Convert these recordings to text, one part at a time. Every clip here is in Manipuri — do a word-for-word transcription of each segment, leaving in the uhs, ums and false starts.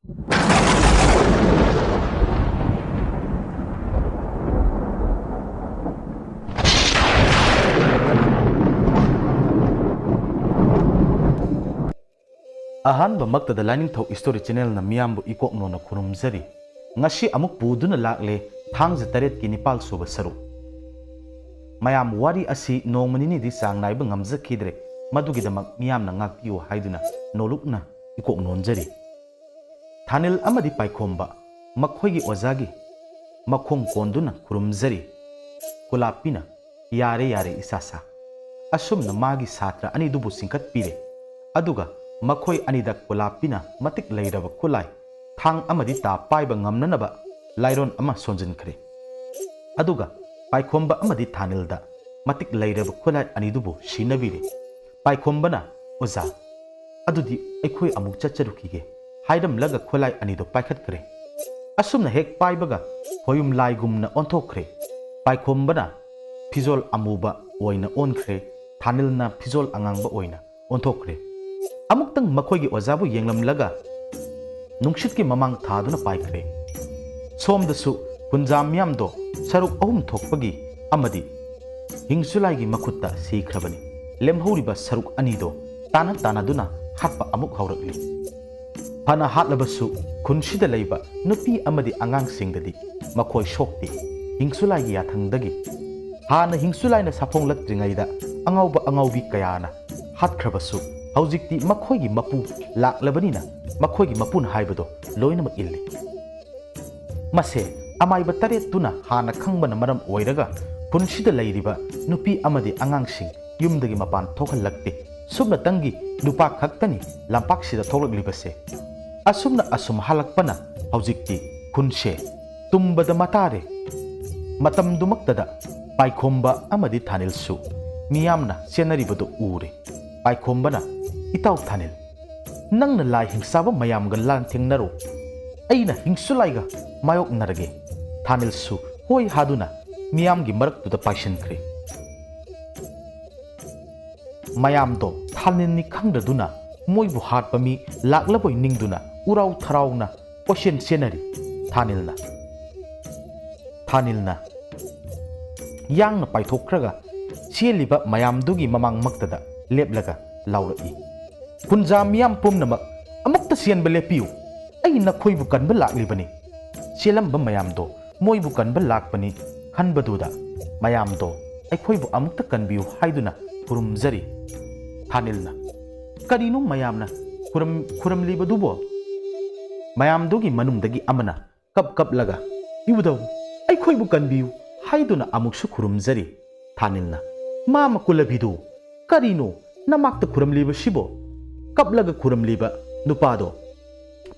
ꯑꯍꯥꯟꯕꯃꯛꯇꯗ ꯂꯥꯏꯅꯤꯡꯊꯧ Story Channelꯅ ꯃꯤꯌꯥꯝꯕꯨ ꯏꯀꯣꯛꯅꯣꯅ ꯈꯨꯔꯨꯝꯖꯔꯤ꯫ ꯉꯁꯤ ꯑꯃꯨꯛ ꯄꯨꯗꯨꯅ ꯂꯥꯛꯂꯦ ꯊꯥꯡꯖ ꯇꯔꯦꯠꯀꯤ ꯅꯤꯄꯥꯜ ꯁꯨꯕ ꯁꯔꯨꯛ꯫ ꯃꯌꯥꯝ, ꯋꯥꯔꯤ ꯑꯁꯤ ꯅꯣꯡꯃ ꯅꯤꯅꯤꯗꯤ ꯆꯥꯡ ꯅꯥꯏꯕ ꯉꯝꯖꯈꯤꯗ꯭ꯔꯦ, ꯃꯗꯨꯒꯤꯗꯃꯛ ꯃꯤꯌꯥꯝꯅ ꯉꯥꯛꯄꯤꯌꯨ ꯍꯥꯏꯗꯨꯅ ꯅꯣꯂꯨꯛꯅ ꯏꯀꯣꯛ ꯅꯣꯟꯖꯔꯤ꯫ ꯊꯥꯅꯤꯜ ꯑꯃꯗꯤ ꯄꯥꯏꯈꯣꯝꯕ ꯃꯈꯣꯏꯒꯤ ꯑꯣꯖꯥꯒꯤ ꯃꯈꯣꯡ ꯀꯣꯟꯗꯨꯅ ꯈꯨꯔꯨꯝꯖꯔꯤ꯫ ꯀꯨꯂꯥꯞꯄꯤꯅ, "ꯌꯥꯔꯦ, ꯌꯥꯔꯦ, ꯏꯆꯥꯁꯥ"꯫ ꯑꯁꯨꯝꯅ ꯃꯥꯒꯤ ꯁꯥꯇ꯭ꯔ ꯑꯅꯤꯗꯨꯕꯨ ꯆꯤꯡꯈꯠꯄꯤꯔꯦ꯫ ꯑꯗꯨꯒ ꯃꯈꯣꯏ ꯑꯅꯤꯗ ꯀꯨꯂꯥꯞꯄꯤꯅ ꯃꯇꯤꯛ ꯂꯩꯔꯕ ꯈꯨꯠꯂꯥꯏ, ꯊꯥꯡ ꯑꯃꯗꯤ ꯇꯥ ꯄꯥꯏꯕ ꯉꯝꯅꯅꯕ ꯂꯥꯏꯔꯣꯟ ꯑꯃ ꯁꯣꯟꯖꯤꯟꯈ꯭ꯔꯦ꯫ ꯑꯗꯨꯒ ꯄꯥꯏꯈꯣꯝꯕ ꯑꯃꯗꯤ ꯊꯥꯅꯤꯜꯗ ꯃꯇꯤꯛ ꯂꯩꯔꯕ ꯈꯨꯠꯂꯥꯏ ꯑꯅꯤꯗꯨꯕꯨ ꯁꯤꯟꯅꯕꯤꯔꯦ꯫ ꯄꯥꯏꯈꯣꯝꯕꯅ, "ꯑꯣꯖꯥ, ꯑꯗꯨꯗꯤ ꯑꯩꯈꯣꯏ ꯑꯃꯨꯛ ꯆꯠꯆꯔꯨꯈꯤꯒꯦ" ꯍꯥꯏꯔꯝꯂꯒ ꯈꯨꯠꯂꯥꯏ ꯑꯅꯤꯗꯨ ꯄꯥꯏꯈꯠꯈ꯭ꯔꯦ꯫ ꯑꯁꯨꯝꯅ ꯍꯦꯛ ꯄꯥꯏꯕꯒ ꯈꯣꯌꯨꯝ ꯂꯥꯏꯒꯨꯝꯅ ꯑꯣꯟꯊꯣꯛꯈ꯭ꯔꯦ꯫ ꯄꯥꯏꯈꯣꯝꯕꯅ ꯐꯤꯖꯣꯜ ꯑꯃꯨꯕ ꯑꯣꯏꯅ ꯑꯣꯟꯈ꯭ꯔꯦ, ꯊꯥꯅꯤꯜꯅ ꯐꯤꯖꯣꯜ ꯑꯉꯥꯡꯕ ꯑꯣꯏꯅ ꯑꯣꯟꯊꯣꯛꯈ꯭ꯔꯦ꯫ ꯑꯃꯨꯛꯇꯪ ꯃꯈꯣꯏꯒꯤ ꯑꯣꯖꯥꯕꯨ ꯌꯦꯡꯂꯝꯂꯒ ꯅꯨꯡꯁꯤꯠꯀꯤ ꯃꯃꯥꯡ ꯊꯥꯗꯨꯅ ꯄꯥꯏꯈ꯭ꯔꯦ꯫ ꯁꯣꯝꯗꯁꯨ ꯀꯨꯟꯖꯥ ꯃꯤꯌꯥꯝꯗꯣ ꯁꯔꯨꯛ ꯑꯍꯨꯝ ꯊꯣꯛꯄꯒꯤ ꯑꯃꯗꯤ ꯍꯤꯡꯁꯨꯂꯥꯏꯒꯤ ꯃꯈꯨꯠꯇ ꯁꯤꯈ꯭ꯔꯕꯅꯤ꯫ ꯂꯦꯝꯍꯧꯔꯤꯕ ꯁꯔꯨꯛ ꯑꯅꯤꯗꯣ ꯇꯥꯅ ꯇꯥꯅꯗꯨꯅ ꯍꯥꯠꯄ ꯑꯃꯨꯛ ꯍꯧꯔꯛꯂꯤ꯫ ꯐꯅ ꯍꯥꯠꯂꯕꯁꯨ ꯈꯨꯟꯁꯤꯗ ꯂꯩꯕ ꯅꯨꯄꯤ ꯑꯃꯗꯤ ꯑꯉꯥꯡꯁꯤꯡꯗꯗꯤ ꯃꯈꯣꯏ ꯁꯣꯛꯇꯦ꯫ ꯍꯤꯡꯁꯨꯂꯥꯏꯒꯤ ꯌꯥꯊꯪꯗꯒꯤ ꯍꯥꯟꯅ ꯍꯤꯡꯁꯨꯂꯥꯏꯅ ꯁꯥꯐꯣꯡꯂꯛꯇ꯭ꯔꯤꯉꯩꯗ ꯑꯉꯥꯎꯕ ꯑꯉꯥꯎꯕꯤ ꯀꯌꯥꯅ ꯍꯥꯠꯈ꯭ꯔꯕꯁꯨ, ꯍꯧꯖꯤꯛꯇꯤ ꯃꯈꯣꯏꯒꯤ ꯃꯄꯨ ꯂꯥꯛꯂꯕꯅꯤꯅ ꯃꯈꯣꯏꯒꯤ ꯃꯄꯨꯅ ꯍꯥꯏꯕꯗꯣ ꯂꯣꯏꯅꯃꯛ ꯏꯜꯂꯤ꯫ ꯃꯁꯦ ꯑꯃꯥꯏꯕ ꯇꯔꯦꯠꯇꯨꯅ ꯍꯥꯟꯅ ꯈꯪꯕꯅ ꯃꯔꯝ ꯑꯣꯏꯔꯒ ꯈꯨꯟꯁꯤꯗ ꯂꯩꯔꯤꯕ ꯅꯨꯄꯤ ꯑꯃꯗꯤ ꯑꯉꯥꯡꯁꯤꯡ ꯌꯨꯝꯗꯒꯤ ꯃꯄꯥꯟ ꯊꯣꯛꯍꯜꯂꯛꯇꯦ꯫ ꯁꯨꯞꯅꯇꯪꯒꯤ ꯅꯨꯄꯥ ꯈꯛꯇꯅꯤ ꯂꯝꯄꯥꯛꯁꯤꯗ ꯊꯣꯛꯂꯛꯂꯤꯕꯁꯦ꯫ ꯑꯁꯨꯝꯅ ꯑꯁꯨꯝ ꯍꯜꯂꯛꯄꯅ ꯍꯧꯖꯤꯛꯇꯤ ꯈꯨꯟꯁꯦ ꯇꯨꯝꯕꯗ ꯃꯇꯥꯔꯦ꯫ ꯃꯇꯝꯗꯨꯃꯛꯇꯗ ꯄꯥꯏꯈꯣꯝꯕ ꯑꯃꯗꯤ ꯊꯥꯅꯤꯜꯁꯨ ꯃꯤꯌꯥꯝꯅ ꯆꯦꯟꯅꯔꯤꯕꯗꯨ ꯎꯔꯦ꯫ ꯄꯥꯏꯈꯣꯝꯕꯅ, "ꯏꯇꯥꯎ ꯊꯥꯅꯤꯜ, ꯅꯪꯅ ꯂꯥꯏ ꯍꯤꯡꯆꯥꯕ ꯃꯌꯥꯝꯒ ꯂꯥꯟꯊꯦꯡꯅꯔꯣ, ꯑꯩꯅ ꯍꯤꯡꯁꯨꯂꯥꯏꯒ ꯃꯥꯌꯣꯛꯅꯔꯒꯦ"꯫ ꯊꯥꯅꯤꯜꯁꯨ ꯍꯣꯏ ꯍꯥꯗꯨꯅ ꯃꯤꯌꯥꯝꯒꯤ ꯃꯔꯛꯇꯨꯗ ꯄꯥꯏꯁꯤꯟꯈ꯭ꯔꯦ꯫ ꯃꯌꯥꯝꯗꯣ ꯊꯥꯅꯤꯜꯅꯤ ꯈꯪꯗ꯭ꯔꯗꯨꯅ ꯃꯣꯏꯕꯨ ꯍꯥꯠꯄ ꯃꯤ ꯂꯥꯛꯂꯕꯣꯏ ꯅꯤꯡꯗꯨꯅ ꯎꯔꯥꯎ ꯊꯔꯥꯎꯅ ꯀꯣꯏꯆꯦꯟ ꯆꯦꯟꯅꯔꯤ꯫ ꯊꯥꯅꯤꯜꯅ ꯊꯥꯅꯤꯜꯅ ꯌꯥꯡꯅ ꯄꯥꯏꯊꯣꯛꯈ꯭ꯔꯒ ꯆꯦꯜꯂꯤꯕ ꯃꯌꯥꯝꯗꯨꯒꯤ ꯃꯃꯥꯡꯃꯛꯇꯗ ꯂꯦꯞꯂꯒ ꯂꯥꯎꯔꯛꯏ, "ꯈꯨꯟꯖꯥ ꯃꯤꯌꯥꯝ ꯄꯨꯝꯅꯃꯛ, ꯑꯃꯨꯛꯇ ꯆꯦꯟꯕ ꯂꯦꯞꯄꯤꯌꯨ꯫ ꯑꯩ ꯅꯈꯣꯏꯕꯨ ꯀꯟꯕ ꯂꯥꯛꯂꯤꯕꯅꯤ꯫ ꯆꯦꯜꯂꯝꯕ ꯃꯌꯥꯝꯗꯣ ꯃꯣꯏꯕꯨ ꯀꯟꯕ ꯂꯥꯛꯄꯅꯤ ꯈꯟꯕꯗꯨꯗ ꯃꯌꯥꯝꯗꯣ ꯑꯩꯈꯣꯏꯕꯨ ꯑꯃꯨꯛꯇ ꯀꯟꯕꯤꯌꯨ ꯍꯥꯏꯗꯨꯅ ꯈꯨꯔꯨꯝꯖꯔꯤ꯫" ꯊꯥꯅꯤꯜꯅ, "ꯀꯔꯤꯅꯣ ꯃꯌꯥꯝꯅ ꯈꯨꯔꯝ-, ꯈꯨꯔꯝꯂꯤꯕꯗꯨꯕꯣ?" ꯃꯌꯥꯝꯗꯨꯒꯤ ꯃꯅꯨꯡꯗꯒꯤ ꯑꯃꯅ ꯀꯞ ꯀꯞꯂꯒ, "ꯏꯕꯨꯙꯧ, ꯑꯩꯈꯣꯏꯕꯨ ꯀꯟꯕꯤꯌꯨ" ꯍꯥꯏꯗꯨꯅ ꯑꯃꯨꯛꯁꯨ ꯈꯨꯔꯨꯝꯖꯔꯤ꯫ ꯊꯥꯅꯤꯜꯅ, "ꯃꯥꯃ ꯀꯨꯂꯕꯤꯗꯨ, ꯀꯔꯤꯅꯣ ꯅꯃꯥꯛꯇ ꯈꯨꯔꯝꯂꯤꯕꯁꯤꯕꯣ?" ꯀꯞꯂꯒ ꯈꯨꯔꯝꯂꯤꯕ ꯅꯨꯄꯥꯗꯣ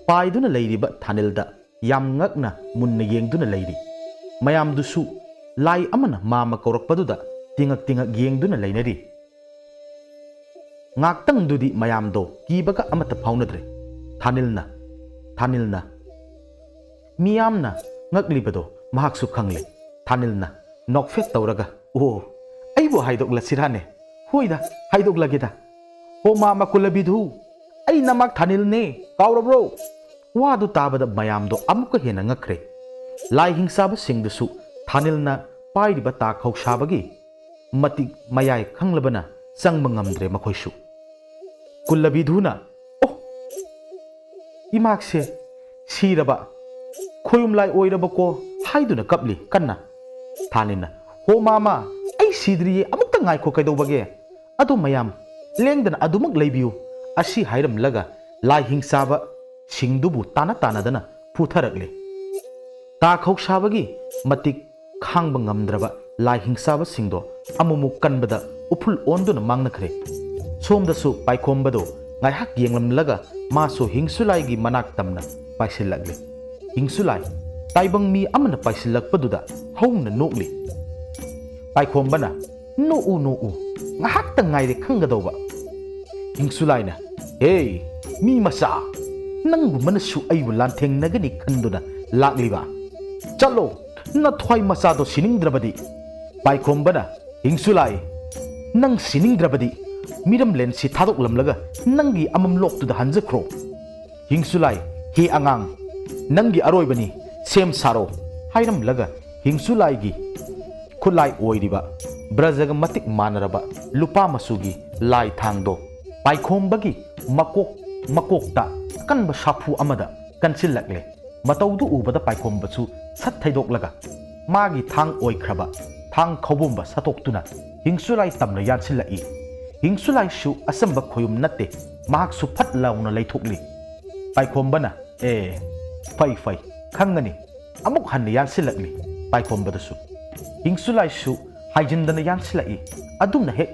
ꯄꯥꯏꯗꯨꯅ ꯂꯩꯔꯤꯕ ꯊꯥꯅꯤꯜꯗ ꯌꯥꯝ ꯉꯛꯅ ꯃꯨꯟꯅ ꯌꯦꯡꯗꯨꯅ ꯂꯩꯔꯤ꯫ ꯃꯌꯥꯝꯗꯨꯁꯨ ꯂꯥꯏ ꯑꯃꯅ ꯃꯥꯃ ꯀꯧꯔꯛꯄꯗꯨꯗ ꯇꯤꯉꯛ ꯇꯤꯉꯛ ꯌꯦꯡꯗꯨꯅ ꯂꯩꯅꯔꯤ꯫ ꯉꯥꯛꯇꯪꯗꯨꯗꯤ ꯃꯌꯥꯝꯗꯣ ꯀꯤꯕꯒ ꯑꯃꯠꯇ ꯐꯥꯎꯅꯗ꯭ꯔꯦ꯫ ꯊꯥꯅꯤꯜꯅ, ꯊꯥꯅꯤꯜꯅ ꯃꯤꯌꯥꯝꯅ ꯉꯛꯂꯤꯕꯗꯣ ꯃꯍꯥꯛꯁꯨ ꯈꯪꯂꯦ꯫ ꯊꯥꯅꯤꯜꯅ ꯅꯣꯛꯐꯦꯠ ꯇꯧꯔꯒ, "ꯑꯣ, ꯑꯩꯕꯨ ꯍꯥꯏꯗꯣꯛꯂꯁꯤꯔꯥꯅꯦ? ꯍꯣꯏꯗ, ꯍꯥꯏꯗꯣꯛꯂꯒꯦꯗ꯫ ꯍꯣ ꯃꯥꯃ ꯀꯨꯂꯕꯤꯙꯨ, ꯑꯩ ꯅꯃꯥꯛ ꯊꯥꯅꯤꯜꯅꯦ, ꯀꯥꯎꯔꯕ꯭ꯔꯣ?" ꯋꯥꯗꯨ ꯇꯥꯕꯗ ꯃꯌꯥꯝꯗꯣ ꯑꯃꯨꯛꯀ ꯍꯦꯟꯅ ꯉꯛꯈ꯭ꯔꯦ꯫ ꯂꯥꯏ ꯍꯤꯡꯆꯥꯕꯁꯤꯡꯗꯨꯁꯨ ꯊꯥꯅꯤꯜꯅ ꯄꯥꯏꯔꯤꯕ ꯇꯥ ꯈꯧꯁꯥꯕꯒꯤ ꯃꯇꯤꯛ ꯃꯌꯥꯏ ꯈꯪꯂꯕꯅ ꯆꯪꯕ ꯉꯝꯗ꯭ꯔꯦ ꯃꯈꯣꯏꯁꯨ꯫ ꯀꯨꯂꯕꯤꯙꯨꯅ, "ꯑꯣ, ꯏꯃꯥꯛꯁꯦ ꯁꯤꯔꯕ, ꯈꯣꯌꯨꯝ ꯂꯥꯏ ꯑꯣꯏꯔꯕꯀꯣ?" ꯍꯥꯏꯗꯨꯅ ꯀꯞꯂꯤ ꯀꯟꯅ꯫ ꯊꯥꯅꯤꯜꯅ, "ꯍꯣ ꯃꯥꯃ, ꯑꯩ ꯁꯤꯗ꯭ꯔꯤꯌꯦ, ꯑꯃꯨꯛꯇ ꯉꯥꯏꯈꯣ, ꯀꯩꯗꯧꯕꯒꯦ? ꯑꯗꯣ ꯃꯌꯥꯝ ꯂꯦꯡꯗꯅ ꯑꯗꯨꯃꯛ ꯂꯩꯕꯤꯌꯨ"꯫ ꯑꯁꯤ ꯍꯥꯏꯔꯝꯂꯒ ꯂꯥꯏ ꯍꯤꯡꯆꯥꯕꯁꯤꯡꯗꯨꯕꯨ ꯇꯥꯅ ꯇꯥꯅꯗꯅ ꯐꯨꯊꯔꯛꯂꯦ꯫ ꯇꯥ ꯈꯧꯁꯥꯕꯒꯤ ꯃꯇꯤꯛ ꯈꯥꯡꯕ ꯉꯝꯗ꯭ꯔꯕ ꯂꯥꯏ ꯍꯤꯡꯆꯥꯕꯁꯤꯡꯗꯣ ꯑꯃꯨꯛꯃꯨꯛ ꯀꯟꯕꯗ ꯎꯐꯨꯜ ꯑꯣꯟꯗꯨꯅ ꯃꯥꯡꯅꯈ꯭ꯔꯦ꯫ ꯁꯣꯝꯗꯁꯨ ꯄꯥꯏꯈꯣꯝꯕꯗꯣ ꯉꯥꯏꯍꯥꯛ ꯌꯦꯡꯂꯝꯂꯒ ꯃꯥꯁꯨ ꯍꯤꯡꯁꯨꯂꯥꯏꯒꯤ ꯃꯅꯥꯛ ꯇꯝꯅ ꯄꯥꯏꯁꯤꯜꯂꯛꯂꯦ꯫ ꯍꯤꯡꯁꯨꯂꯥꯏ, ꯇꯥꯏꯕꯪ ꯃꯤ ꯑꯃꯅ ꯄꯥꯏꯁꯤꯜꯂꯛꯄꯗꯨꯗ ꯍꯧꯅ ꯅꯣꯛꯂꯤ꯫ ꯄꯥꯏꯈꯣꯝꯕꯅ, "ꯅꯣꯛꯎ, ꯅꯣꯛꯎ, ꯉꯥꯏꯍꯥꯛꯇ ꯉꯥꯏꯔꯦ ꯈꯪꯒꯗꯧꯕ"꯫ ꯍꯤꯡꯁꯨꯂꯥꯏꯅ, "ꯍꯦ, ꯃꯤ ꯃꯆꯥ, ꯅꯪꯒꯨꯝꯕꯅꯁꯨ ꯑꯩꯕꯨ ꯂꯥꯟꯊꯦꯡꯅꯒꯅꯤ ꯈꯟꯗꯨꯅ ꯂꯥꯛꯂꯤꯕ? ꯆꯠꯂꯣ, ꯅꯊ꯭ꯋꯥꯏ ꯃꯆꯥꯗꯣ ꯁꯤꯅꯤꯡꯗ꯭ꯔꯕꯗꯤ"꯫ ꯄꯥꯏꯈꯣꯝꯕꯅ, "ꯍꯤꯡꯁꯨꯂꯥꯏ, ꯅꯪ ꯁꯤꯅꯤꯡꯗ꯭ꯔꯕꯗꯤ ꯃꯤꯔꯝꯂꯦꯟꯁꯤ ꯊꯥꯗꯣꯛꯂꯝꯂꯒ ꯅꯪꯒꯤ ꯑꯃꯝ ꯂꯣꯛꯇꯨꯗ ꯍꯟꯖꯈ꯭ꯔꯣ"꯫ "ꯍꯤꯡꯁꯨꯂꯥꯏ, ꯍꯦ ꯑꯉꯥꯡ, ꯅꯪꯒꯤ ꯑꯔꯣꯏꯕꯅꯤ, ꯁꯦꯝ ꯁꯥꯔꯣ" ꯍꯥꯏꯔꯝꯂꯒ, ꯍꯤꯡꯁꯨꯂꯥꯏꯒꯤ ꯈꯨꯠꯂꯥꯏ ꯑꯣꯏꯔꯤꯕ ꯕ꯭ꯔꯖꯒ ꯃꯇꯤꯛ ꯃꯥꯟꯅꯔꯕ ꯂꯨꯄꯥ ꯃꯆꯨꯒꯤ ꯂꯥꯏ ꯊꯥꯡꯗꯣ ꯄꯥꯏꯈꯣꯝꯕꯒꯤ ꯃꯀꯣꯛ, ꯃꯀꯣꯛꯇ ꯑꯀꯟꯕ ꯁꯥꯐꯨ ꯑꯃꯗ ꯀꯟꯁꯤꯜꯂꯛꯂꯦ꯫ ꯃꯇꯧꯗꯨ ꯎꯕꯗ ꯄꯥꯏꯈꯣꯝꯕꯁꯨ ꯁꯠ ꯊꯩꯗꯣꯛꯂꯒ, ꯃꯥꯒꯤ ꯊꯥꯡ ꯑꯣꯏꯈ꯭ꯔꯕ ꯊꯥꯡ ꯈꯧꯕꯣꯝꯕ ꯁꯠꯇꯣꯛꯇꯨꯅ ꯍꯤꯡꯁꯨꯂꯥꯏ ꯇꯝꯅ ꯌꯥꯟꯁꯤꯜꯂꯛꯏ꯫ ꯍꯤꯡꯁꯨꯂꯥꯏꯁꯨ ꯑꯆꯝꯕ ꯈꯣꯌꯨꯝ ꯅꯠꯇꯦ, ꯃꯍꯥꯛꯁꯨ ꯐꯠ ꯂꯥꯎꯅ ꯂꯩꯊꯣꯛꯂꯤ꯫ ꯄꯥꯏꯈꯣꯝꯕꯅ, "ꯑꯦ, ꯐꯩ, ꯐꯩ, ꯈꯪꯒꯅꯤ"꯫ ꯑꯃꯨꯛ ꯍꯟꯅ ꯌꯥꯟꯁꯤꯜꯂꯛꯂꯤ ꯄꯥꯏꯈꯣꯝꯕꯗꯁꯨ꯫ ꯍꯤꯡꯁꯨꯂꯥꯏꯁꯨ ꯍꯥꯏꯖꯤꯟꯗꯅ ꯌꯥꯟꯁꯤꯜꯂꯛꯏ꯫ ꯑꯗꯨꯝꯅ ꯍꯦꯛ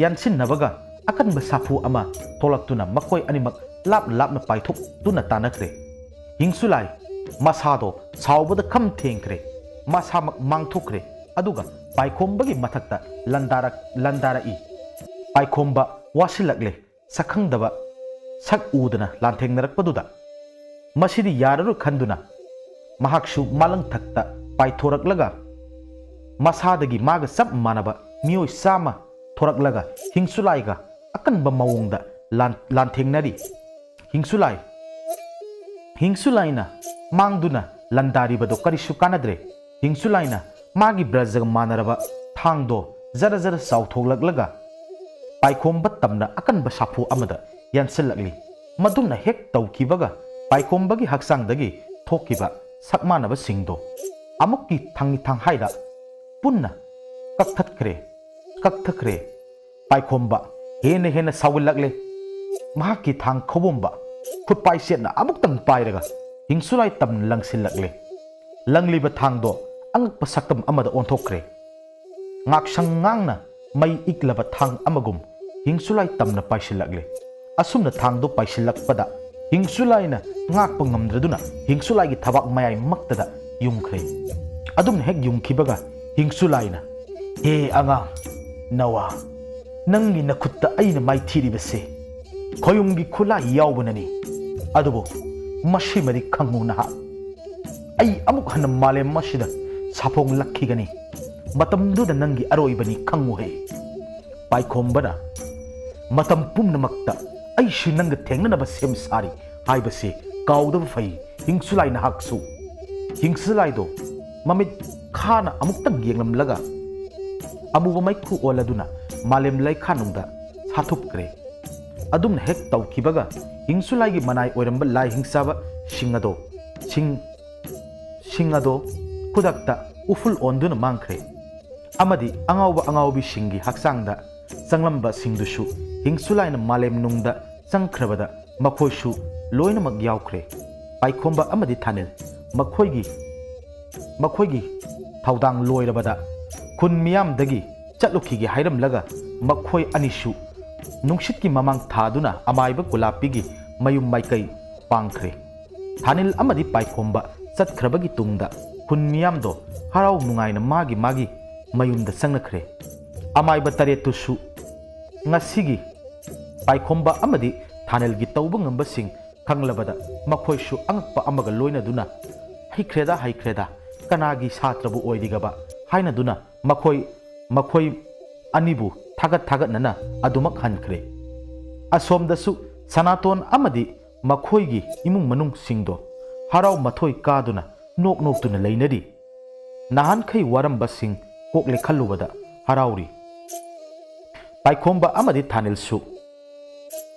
ꯌꯥꯟꯁꯤꯟꯅꯕꯒ, ꯑꯀꯟꯕ ꯁꯥꯐꯨ ꯑꯃ ꯊꯣꯛꯂꯛꯇꯨꯅ ꯃꯈꯣꯏ ꯑꯅꯤꯃꯛ ꯂꯥꯞꯅ ꯂꯥꯞꯅ ꯄꯥꯏꯊꯣꯛꯇꯨꯅ ꯇꯥꯟꯅꯈ꯭ꯔꯦ꯫ ꯍꯤꯡꯁꯨꯂꯥꯏ ꯃꯁꯥꯗꯣ ꯁꯥꯎꯕꯗ ꯈꯝ ꯊꯦꯡꯈ꯭ꯔꯦ꯫ ꯃꯁꯥꯃꯛ ꯃꯥꯡꯊꯣꯛꯈ꯭ꯔꯦ꯫ ꯑꯗꯨꯒ ꯄꯥꯏꯈꯣꯝꯕꯒꯤ ꯃꯊꯛꯇ ꯂꯥꯟꯗꯥꯔꯛ-, ꯂꯥꯟꯗꯥꯔꯛꯏ꯫ ꯄꯥꯏꯈꯣꯝꯕ ꯋꯥꯁꯤꯜꯂꯛꯂꯦ꯫ ꯁꯛꯈꯪꯗꯕ ꯁꯛ ꯎꯗꯅ ꯂꯥꯟꯊꯦꯡꯅꯔꯛꯄꯗꯨꯗ, ꯃꯁꯤꯗꯤ ꯌꯥꯔꯔꯣꯏ ꯈꯟꯗꯨꯅ, ꯃꯍꯥꯛꯁꯨ ꯃꯥꯂꯪꯊꯛꯇ ꯄꯥꯏꯊꯣꯔꯛꯂꯒ, ꯃꯁꯥꯗꯒꯤ ꯃꯥꯒ ꯆꯞ ꯃꯥꯟꯅꯕ ꯃꯤꯑꯣꯏ ꯆꯥꯝꯃ ꯊꯣꯔꯛꯂꯒ ꯍꯤꯡꯁꯨꯂꯥꯏꯒ ꯑꯀꯟꯕ ꯃꯑꯣꯡꯗ ꯂꯥꯟ-, ꯂꯥꯟꯊꯦꯡꯅꯔꯤ꯫ ꯍꯤꯡꯁꯨꯂꯥꯏ, ꯍꯤꯡꯁꯨꯂꯥꯏꯅ ꯃꯥꯡꯗꯨꯅ ꯂꯥꯟꯗꯥꯔꯤꯕꯗꯣ ꯀꯔꯤꯁꯨ ꯀꯥꯟꯅꯗ꯭ꯔꯦ꯫ ꯍꯤꯡꯁꯨꯂꯥꯏꯅ ꯃꯥꯒꯤ ꯕ꯭ꯔꯖꯒ ꯃꯥꯟꯅꯔꯕ ꯊꯥꯡꯗꯣ ꯖꯔ ꯖꯔ ꯆꯥꯎꯊꯣꯛꯂꯛꯂꯒ ꯄꯥꯏꯈꯣꯝꯕ ꯇꯝꯅ ꯑꯀꯟꯕ ꯁꯥꯐꯨ ꯑꯃꯗ ꯌꯥꯟꯁꯤꯜꯂꯛꯂꯤ꯫ ꯃꯗꯨꯝꯅ ꯍꯦꯛ ꯇꯧꯈꯤꯕꯒ ꯄꯥꯏꯈꯣꯝꯕꯒꯤ ꯍꯛꯆꯥꯡꯗꯒꯤ ꯊꯣꯛꯈꯤꯕ ꯁꯛ ꯃꯥꯟꯅꯕꯁꯤꯡꯗꯣ ꯑꯃꯨꯛꯀꯤ ꯊꯥꯡ-, ꯊꯥꯡꯍꯥꯏꯗ ꯄꯨꯟꯅ ꯀꯛꯊꯠꯈ꯭ꯔꯦ, ꯀꯛꯊꯈ꯭ꯔꯦ꯫ ꯄꯥꯏꯈꯣꯝꯕ ꯍꯦꯟꯅ ꯍꯦꯟꯅ ꯁꯥꯎꯒꯠꯂꯛꯂꯦ꯫ ꯃꯍꯥꯛꯀꯤ ꯊꯥꯡ ꯈꯧꯕꯣꯝꯕ ꯈꯨꯠꯄꯥꯏ ꯆꯦꯠꯅ ꯑꯃꯨꯛꯇꯪ ꯄꯥꯏꯔꯒ ꯍꯤꯡꯁꯨꯂꯥꯏ ꯇꯝꯅ ꯂꯪꯁꯤꯜꯂꯛꯂꯦ꯫ ꯂꯪꯂꯤꯕ ꯊꯥꯡꯗꯣ ꯑꯉꯛꯄ ꯁꯛꯇꯝ ꯑꯃꯗ ꯑꯣꯟꯊꯣꯛꯈ꯭ꯔꯦ꯫ ꯉꯥꯛꯁꯪ ꯉꯥꯡꯅ ꯃꯩ ꯏꯛꯂꯕ ꯊꯥꯡ ꯑꯃꯒꯨꯝ ꯍꯤꯡꯁꯨꯂꯥꯏ ꯇꯝꯅ ꯄꯥꯏꯁꯤꯜꯂꯛꯂꯦ꯫ ꯑꯁꯨꯝꯅ ꯊꯥꯡꯗꯣ ꯄꯥꯏꯁꯤꯜꯂꯛꯄꯗ ꯍꯤꯡꯁꯨꯂꯥꯏꯅ ꯉꯥꯛꯄ ꯉꯝꯗ꯭ꯔꯗꯨꯅ ꯍꯤꯡꯁꯨꯂꯥꯏꯒꯤ ꯊꯕꯥꯛ ꯃꯌꯥꯏꯃꯛꯇꯗ ꯌꯨꯡꯈ꯭ꯔꯦ꯫ ꯑꯗꯨꯝꯅ ꯍꯦꯛ ꯌꯨꯡꯈꯤꯕꯒ ꯍꯤꯡꯁꯨꯂꯥꯏꯅ, "ꯍꯦ ꯑꯉꯥꯡ ꯅꯋꯥ, ꯅꯪꯒꯤ ꯅꯈꯨꯠꯇ ꯑꯩꯅ ꯃꯥꯏꯊꯤꯔꯤꯕꯁꯦ ꯈꯣꯌꯨꯝꯒꯤ ꯈꯨꯠꯂꯥꯏ ꯌꯥꯎꯕꯅꯅꯤ꯫ ꯑꯗꯨꯕꯨ ꯃꯁꯤꯃꯗꯤ ꯈꯪꯉꯨ ꯅꯍꯥꯛ, ꯑꯩ ꯑꯃꯨꯛ ꯍꯟꯅ ꯃꯥꯂꯦꯝ ꯑꯁꯤꯗ ꯁꯥꯐꯣꯡꯂꯛꯈꯤꯒꯅꯤ꯫ ꯃꯇꯝꯗꯨꯗ ꯅꯪꯒꯤ ꯑꯔꯣꯏꯕꯅꯤ, ꯈꯪꯉꯨꯍꯦ"꯫ ꯄꯥꯏꯈꯣꯝꯕꯅ, "ꯃꯇꯝ ꯄꯨꯝꯅꯃꯛꯇ ꯑꯩꯁꯨ ꯅꯪꯒ ꯊꯦꯡꯅꯅꯕ ꯁꯦꯝ ꯁꯥꯔꯤ꯫ ꯍꯥꯏꯕꯁꯤ ꯀꯥꯎꯗꯕ ꯐꯩ, ꯍꯤꯡꯁꯨꯂꯥꯏ ꯅꯍꯥꯛꯁꯨ꯫ ꯍꯤꯡꯁꯨꯂꯥꯏꯗꯣ ꯃꯃꯤꯠ ꯈꯥꯅ ꯑꯃꯨꯛꯇꯪ ꯌꯦꯡꯂꯝꯂꯒ ꯑꯃꯨꯕ ꯃꯩꯈꯨ ꯑꯣꯜꯂꯗꯨꯅ ꯃꯥꯂꯦꯝ ꯂꯩꯈꯥꯅꯨꯡꯗ ꯁꯥꯊꯨꯞꯈ꯭ꯔꯦ꯫ ꯑꯗꯨꯝꯅ ꯍꯦꯛ ꯇꯧꯈꯤꯕꯒ ꯍꯤꯡꯁꯨꯂꯥꯏꯒꯤ ꯃꯅꯥꯏ ꯑꯣꯏꯔꯝꯕ ꯂꯥꯏ ꯍꯤꯡꯆꯥꯕ ꯁꯤꯡ ꯑꯗꯣ, ꯁꯤꯡ, ꯁꯤꯡ ꯑꯗꯣ ꯈꯨꯗꯛꯇ ꯎꯐꯨꯜ ꯑꯣꯟꯗꯨꯅ ꯃꯥꯡꯈ꯭ꯔꯦ꯫ ꯑꯃꯗꯤ ꯑꯉꯥꯎꯕ ꯑꯉꯥꯎꯕꯤꯁꯤꯡꯒꯤ ꯍꯛꯆꯥꯡꯗ ꯆꯪꯂꯝꯕꯁꯤꯡꯗꯨꯁꯨ ꯍꯤꯡꯁꯨꯂꯥꯏꯅ ꯃꯥꯂꯦꯝ ꯅꯨꯡꯗ ꯆꯪꯈ꯭ꯔꯕꯗ ꯃꯈꯣꯏꯁꯨ ꯂꯣꯏꯅꯃꯛ ꯌꯥꯎꯈ꯭ꯔꯦ꯫ ꯄꯥꯏꯈꯣꯝꯕ ꯑꯃꯗꯤ ꯊꯥꯅꯤꯜ ꯃꯈꯣꯏꯒꯤ, ꯃꯈꯣꯏꯒꯤ ꯊꯧꯗꯥꯡ ꯂꯣꯏꯔꯕꯗ ꯈꯨꯟ ꯃꯤꯌꯥꯝꯗꯒꯤ ꯆꯠꯂꯨꯈꯤꯒꯦ ꯍꯥꯏꯔꯝꯂꯒ ꯃꯈꯣꯏ ꯑꯅꯤꯁꯨ ꯅꯨꯡꯁꯤꯠꯀꯤ ꯃꯃꯥꯡ ꯊꯥꯗꯨꯅ ꯑꯃꯥꯏꯕ ꯀꯨꯂꯥꯞꯄꯤꯒꯤ ꯃꯌꯨꯝ ꯃꯥꯏꯀꯩ ꯄꯥꯡꯈ꯭ꯔꯦ꯫ ꯊꯥꯅꯤꯜ ꯑꯃꯗꯤ ꯄꯥꯏꯈꯣꯝꯕ ꯆꯠꯈ꯭ꯔꯕꯒꯤ ꯇꯨꯡꯗ ꯈꯨꯟ ꯃꯤꯌꯥꯝꯗꯣ ꯍꯔꯥꯎ ꯅꯨꯡꯉꯥꯏꯅ ꯃꯥꯒꯤ ꯃꯥꯒꯤ ꯃꯌꯨꯝꯗ ꯆꯪꯅꯈ꯭ꯔꯦ꯫ ꯑꯃꯥꯏꯕ ꯇꯔꯦꯠꯇꯨꯁꯨ ꯉꯁꯤꯒꯤ ꯄꯥꯏꯈꯣꯝꯕ ꯑꯃꯗꯤ ꯊꯥꯅꯤꯜꯒꯤ ꯇꯧꯕ ꯉꯝꯕꯁꯤꯡ ꯈꯪꯂꯕꯗ ꯃꯈꯣꯏꯁꯨ ꯑꯉꯛꯄ ꯑꯃꯒ ꯂꯣꯏꯅꯗꯨꯅ, "ꯍꯩꯈ꯭ꯔꯦꯗ, ꯍꯩꯈ꯭ꯔꯦꯗ, ꯀꯅꯥꯒꯤ ꯁꯥꯇ꯭ꯔꯕꯨ ꯑꯣꯏꯔꯤꯒꯕ?" ꯍꯥꯏꯅꯗꯨꯅ ꯃꯈꯣꯏ, ꯃꯈꯣꯏ ꯑꯅꯤꯕꯨ ꯊꯥꯒꯠ ꯊꯥꯒꯠꯅꯅ ꯑꯗꯨꯃꯛ ꯍꯟꯈ꯭ꯔꯦ꯫ ꯑꯁꯣꯝꯗꯁꯨ ꯁꯅꯥꯇꯣꯟ ꯑꯃꯗꯤ ꯃꯈꯣꯏꯒꯤ ꯏꯃꯨꯡ ꯃꯅꯨꯡꯁꯤꯡꯗꯣ ꯍꯔꯥꯎ ꯃꯊꯣꯏ ꯀꯥꯗꯨꯅ ꯅꯣꯛ ꯅꯣꯛꯇꯨꯅ ꯂꯩꯅꯔꯤ꯫ ꯅꯍꯥꯟꯈꯩ ꯋꯥꯔꯝꯕꯁꯤꯡ ꯀꯣꯛꯂꯦ ꯈꯜꯂꯨꯕꯗ ꯍꯔꯥꯎꯔꯤ꯫ ꯄꯥꯏꯈꯣꯝꯕ ꯑꯃꯗꯤ ꯊꯥꯅꯤꯜꯁꯨ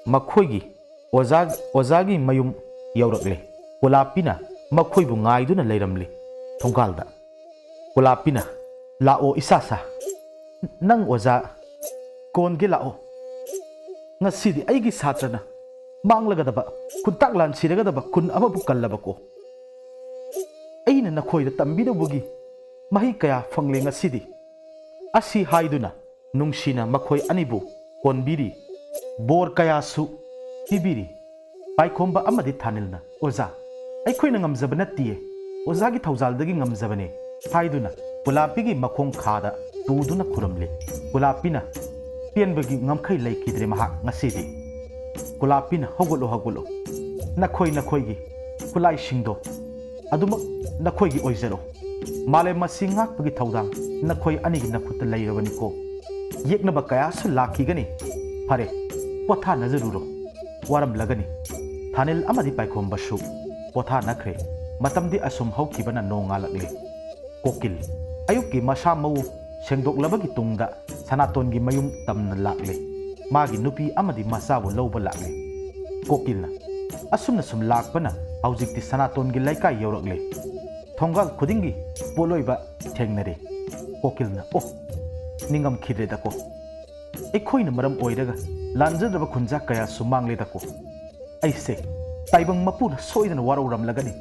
ꯃꯈꯣꯏꯒꯤ ꯑꯣꯖꯥ, ꯑꯣꯖꯥꯒꯤ ꯃꯌꯨꯝ ꯌꯧꯔꯛꯂꯦ꯫ ꯀꯨꯂꯥꯞꯄꯤꯅ ꯃꯈꯣꯏꯕꯨ ꯉꯥꯏꯗꯨꯅ ꯂꯩꯔꯝꯂꯤ ꯊꯣꯡꯒꯥꯜꯗ꯫ ꯀꯨꯂꯥꯞꯄꯤꯅ, "ꯂꯥꯛꯑꯣ ꯏꯁꯥꯁꯥ, ꯅꯪ ꯑꯣꯖꯥ ꯀꯣꯟꯒꯦ ꯂꯥꯛꯑꯣ꯫ ꯉꯁꯤꯗꯤ ꯑꯩꯒꯤ ꯁꯥꯇ꯭ꯔꯅ ꯃꯥꯡꯂꯒꯗꯕ, ꯈꯨꯟꯇꯥꯛ ꯂꯥꯟ ꯁꯤꯔꯒꯗꯕ ꯈꯨꯟ ꯑꯃꯕꯨ ꯀꯜꯂꯕꯀꯣ꯫ ꯑꯩꯅ ꯅꯈꯣꯏꯗ ꯇꯝꯕꯤꯔꯨꯕꯒꯤ ꯃꯍꯩ ꯀꯌꯥ ꯐꯪꯂꯦ ꯉꯁꯤꯗꯤ"꯫ ꯑꯁꯤ ꯍꯥꯏꯗꯨꯅ ꯅꯨꯡꯁꯤꯅ ꯃꯈꯣꯏ ꯑꯅꯤꯕꯨ ꯀꯣꯟꯕꯤꯔꯤ, ꯕꯣꯔ ꯀꯌꯥꯁꯨ ꯄꯤꯕꯤꯔꯤ꯫ ꯄꯥꯏꯈꯣꯝꯕ ꯑꯃꯗꯤ ꯊꯥꯅꯤꯜꯅ, "ꯑꯣꯖꯥ, ꯑꯩꯈꯣꯏꯅ ꯉꯝꯖꯕ ꯅꯠꯇꯤꯌꯦ, ꯑꯣꯖꯥꯒꯤ ꯊꯧꯖꯥꯜꯗꯒꯤ ꯉꯝꯖꯕꯅꯦ" ꯍꯥꯏꯗꯨꯅ ꯀꯨꯂꯥꯞꯄꯤꯒꯤ ꯃꯈꯣꯡ ꯈꯥꯗ ꯇꯨꯗꯨꯅ ꯈꯨꯔꯨꯝꯂꯤ꯫ ꯀꯨꯂꯥꯞꯄꯤꯅ, ꯄꯦꯟꯕꯒꯤ ꯉꯝꯈꯩ ꯂꯩꯈꯤꯗ꯭ꯔꯦ ꯃꯍꯥꯛ ꯉꯁꯤꯗꯤ꯫ ꯀꯨꯂꯥꯞꯄꯤꯅ, "ꯍꯧꯒꯠꯂꯣ, ꯍꯧꯒꯠꯂꯣ, ꯅꯈꯣꯏ ꯅꯈꯣꯏꯒꯤ ꯈꯨꯠꯂꯥꯏꯁꯤꯡꯗꯣ ꯑꯗꯨꯃꯛ ꯅꯈꯣꯏꯒꯤ ꯑꯣꯏꯖꯔꯣ꯫ ꯃꯥꯂꯦꯝ ꯑꯁꯤ ꯉꯥꯛꯄꯒꯤ ꯊꯧꯗꯥꯡ ꯅꯈꯣꯏ ꯑꯅꯤꯒꯤ ꯅꯈꯨꯠꯇ ꯂꯩꯔꯕꯅꯤꯀꯣ꯫ ꯌꯦꯛꯅꯕ ꯀꯌꯥꯁꯨ ꯂꯥꯛꯈꯤꯒꯅꯤ꯫ ꯐꯔꯦ, ꯄꯣꯊꯥꯅꯖꯔꯨꯔꯣ, ꯋꯥꯔꯝꯂꯒꯅꯤ"꯫ ꯊꯥꯅꯤꯜ ꯑꯃꯗꯤ ꯄꯥꯏꯈꯣꯝꯕꯁꯨ ꯄꯣꯊꯥꯅꯈ꯭ꯔꯦ꯫ ꯃꯇꯝꯗꯤ ꯑꯁꯨꯝ ꯍꯧꯈꯤꯕꯅ ꯅꯣꯡꯉꯥꯜꯂꯛꯂꯦ꯫ ꯀꯣꯀꯤꯜ ꯑꯌꯨꯛꯀꯤ ꯃꯁꯥ ꯃꯎ ꯁꯦꯡꯗꯣꯛꯂꯕꯒꯤ ꯇꯨꯡꯗ ꯁꯅꯥꯇꯣꯟꯒꯤ ꯃꯌꯨꯝ ꯇꯝꯅ ꯂꯥꯛꯂꯦ꯫ ꯃꯥꯒꯤ ꯅꯨꯄꯤ ꯑꯃꯗꯤ ꯃꯆꯥꯕꯨ ꯂꯧꯕ ꯂꯥꯛꯂꯦ꯫ ꯀꯣꯀꯤꯜꯅ ꯑꯁꯨꯝꯅ ꯁꯨꯝ ꯂꯥꯛꯄꯅ ꯍꯧꯖꯤꯛꯇꯤ ꯁꯅꯥꯇꯣꯟꯒꯤ ꯂꯩꯀꯥꯏ ꯌꯧꯔꯛꯂꯦ꯫ ꯊꯣꯡꯒꯥꯜ ꯈꯨꯗꯤꯡꯒꯤ ꯄꯣꯠꯂꯣꯏꯕ ꯊꯦꯡꯅꯔꯦ꯫ ꯀꯣꯀꯤꯜꯅ, "ꯑꯣ, ꯅꯤꯡꯉꯝꯈꯤꯗ꯭ꯔꯦꯗꯀꯣ꯫ ꯑꯩꯈꯣꯏꯅ ꯃꯔꯝ ꯑꯣꯏꯔꯒ ꯂꯥꯟꯖꯗ꯭ꯔꯕ ꯈꯨꯟꯖꯥ ꯀꯌꯥꯁꯨ ꯃꯥꯡꯂꯦꯗꯀꯣ꯫ ꯑꯩꯁꯦ ꯇꯥꯏꯕꯪ ꯃꯄꯨꯅ ꯁꯣꯏꯗꯅ ꯋꯥꯔꯧꯔꯝꯂꯒꯅꯤ"꯫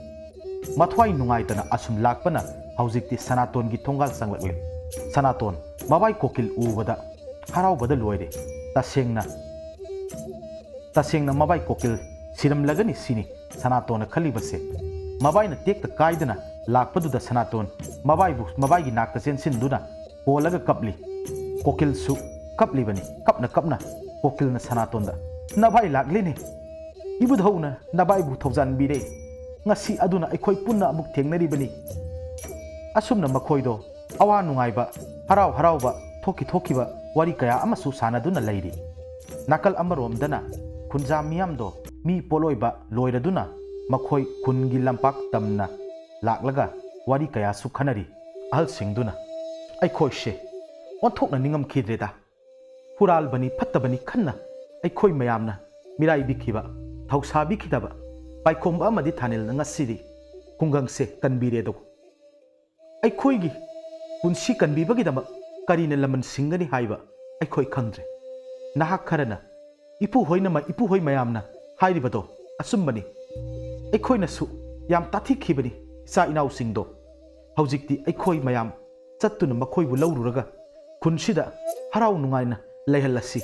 ꯃꯊ꯭ꯋꯥꯏ ꯅꯨꯡꯉꯥꯏꯇꯅ ꯑꯁꯨꯝ ꯂꯥꯛꯄꯅ ꯍꯧꯖꯤꯛꯇꯤ ꯁꯅꯥꯇꯣꯟꯒꯤ ꯊꯣꯡꯒꯥꯜ ꯆꯪꯂꯛꯂꯦ꯫ ꯁꯅꯥꯇꯣꯟ ꯃꯕꯥꯏ ꯀꯣꯀꯤꯜ ꯎꯕꯗ ꯍꯔꯥꯎꯕꯗ ꯂꯣꯏꯔꯦ꯫ ꯇꯁꯦꯡꯅ, ꯇꯁꯦꯡꯅ ꯃꯕꯥꯏ ꯀꯣꯀꯤꯜ ꯁꯤꯔꯝꯂꯒꯅꯤ ꯁꯤꯅꯤ ꯁꯅꯥꯇꯣꯟꯅ ꯈꯜꯂꯤꯕꯁꯦ꯫ ꯃꯕꯥꯏꯅ ꯇꯦꯛꯇ ꯀꯥꯏꯗꯅ ꯂꯥꯛꯄꯗꯨꯗ ꯁꯅꯥꯇꯣꯟ ꯃꯕꯥꯏꯕꯨ, ꯃꯕꯥꯏꯒꯤ ꯅꯥꯛꯇ ꯆꯦꯟꯁꯤꯟꯗꯨꯅ ꯀꯣꯜꯂꯒ ꯀꯞꯂꯤ꯫ ꯀꯣꯀꯤꯜꯁꯨ ꯀꯞꯂꯤꯕꯅꯤ꯫ ꯀꯞꯅ ꯀꯞꯅ ꯀꯣꯀꯤꯜꯅ ꯁꯅꯥꯇꯣꯟꯗ, "ꯅꯚꯥꯏ ꯂꯥꯛꯂꯦꯅꯦ꯫ ꯏꯕꯨꯙꯧꯅ ꯅꯚꯥꯏꯕꯨ ꯊꯧꯖꯥꯟꯕꯤꯔꯦ꯫ ꯉꯁꯤ ꯑꯗꯨꯅ ꯑꯩꯈꯣꯏ ꯄꯨꯟꯅ ꯑꯃꯨꯛ ꯊꯦꯡꯅꯔꯤꯕꯅꯤ"꯫ ꯑꯁꯨꯝꯅ ꯃꯈꯣꯏꯗꯣ ꯑꯋꯥ ꯅꯨꯡꯉꯥꯏꯕ, ꯍꯔꯥꯎ ꯍꯔꯥꯎꯕ, ꯊꯣꯛꯈꯤ ꯊꯣꯛꯈꯤꯕ ꯋꯥꯔꯤ ꯀꯌꯥ ꯑꯃꯁꯨ ꯁꯥꯟꯅꯗꯨꯅ ꯂꯩꯔꯤ꯫ ꯅꯥꯀꯜ ꯑꯃꯔꯣꯝꯗꯅ ꯈꯨꯟꯖꯥ ꯃꯤꯌꯥꯝꯗꯣ ꯃꯤ ꯄꯣꯠꯂꯣꯏꯕ ꯂꯣꯏꯔꯗꯨꯅ ꯃꯈꯣꯏ ꯈꯨꯟꯒꯤ ꯂꯝꯄꯥꯛ ꯇꯝꯅ ꯂꯥꯛꯂꯒ ꯋꯥꯔꯤ ꯀꯌꯥꯁꯨ ꯈꯟꯅꯔꯤ꯫ ꯑꯍꯜꯁꯤꯡꯗꯨꯅ, "ꯑꯩꯈꯣꯏꯁꯦ ꯑꯣꯟꯊꯣꯛꯅ ꯅꯤꯡꯉꯝꯈꯤꯗ꯭ꯔꯦꯗ꯫ ꯍꯨꯔꯥꯜꯕꯅꯤ ꯐꯠꯇꯕꯅꯤ ꯈꯟꯅ ꯑꯩꯈꯣꯏ ꯃꯌꯥꯝꯅ ꯃꯤꯔꯥꯏꯕꯤꯈꯤꯕ, ꯊꯧꯁꯥꯕꯤꯈꯤꯗꯕ ꯄꯥꯏꯈꯣꯝꯕ ꯑꯃꯗꯤ ꯊꯥꯅꯤꯜꯅ ꯉꯁꯤꯗꯤ ꯈꯨꯡꯒꯪꯁꯦ ꯀꯟꯕꯤꯔꯦꯗꯣ꯫ ꯑꯩꯈꯣꯏꯒꯤ ꯄꯨꯟꯁꯤ ꯀꯟꯕꯤꯕꯒꯤꯗꯃꯛ ꯀꯔꯤꯅ ꯂꯃꯟ ꯁꯤꯡꯒꯅꯤ ꯍꯥꯏꯕ ꯑꯩꯈꯣꯏ ꯈꯪꯗ꯭ꯔꯦ꯫ ꯅꯍꯥꯛ ꯈꯔꯅ ꯏꯄꯨꯍꯣꯏꯅ ꯃ-, ꯏꯄꯨꯍꯣꯏ ꯃꯌꯥꯝꯅ ꯍꯥꯏꯔꯤꯕꯗꯣ ꯑꯆꯨꯝꯕꯅꯤ꯫ ꯑꯩꯈꯣꯏꯅꯁꯨ ꯌꯥꯝ ꯇꯥꯊꯤꯈꯤꯕꯅꯤ ꯏꯆꯥ ꯏꯅꯥꯎꯁꯤꯡꯗꯣ꯫ ꯍꯧꯖꯤꯛꯇꯤ ꯑꯩꯈꯣꯏ ꯃꯌꯥꯝ ꯆꯠꯇꯨꯅ ꯃꯈꯣꯏꯕꯨ ꯂꯧꯔꯨꯔꯒ ꯈꯨꯟꯁꯤꯗ ꯍꯔꯥꯎ ꯅꯨꯡꯉꯥꯏꯅ ꯂꯩꯍꯜꯂꯁꯤ꯫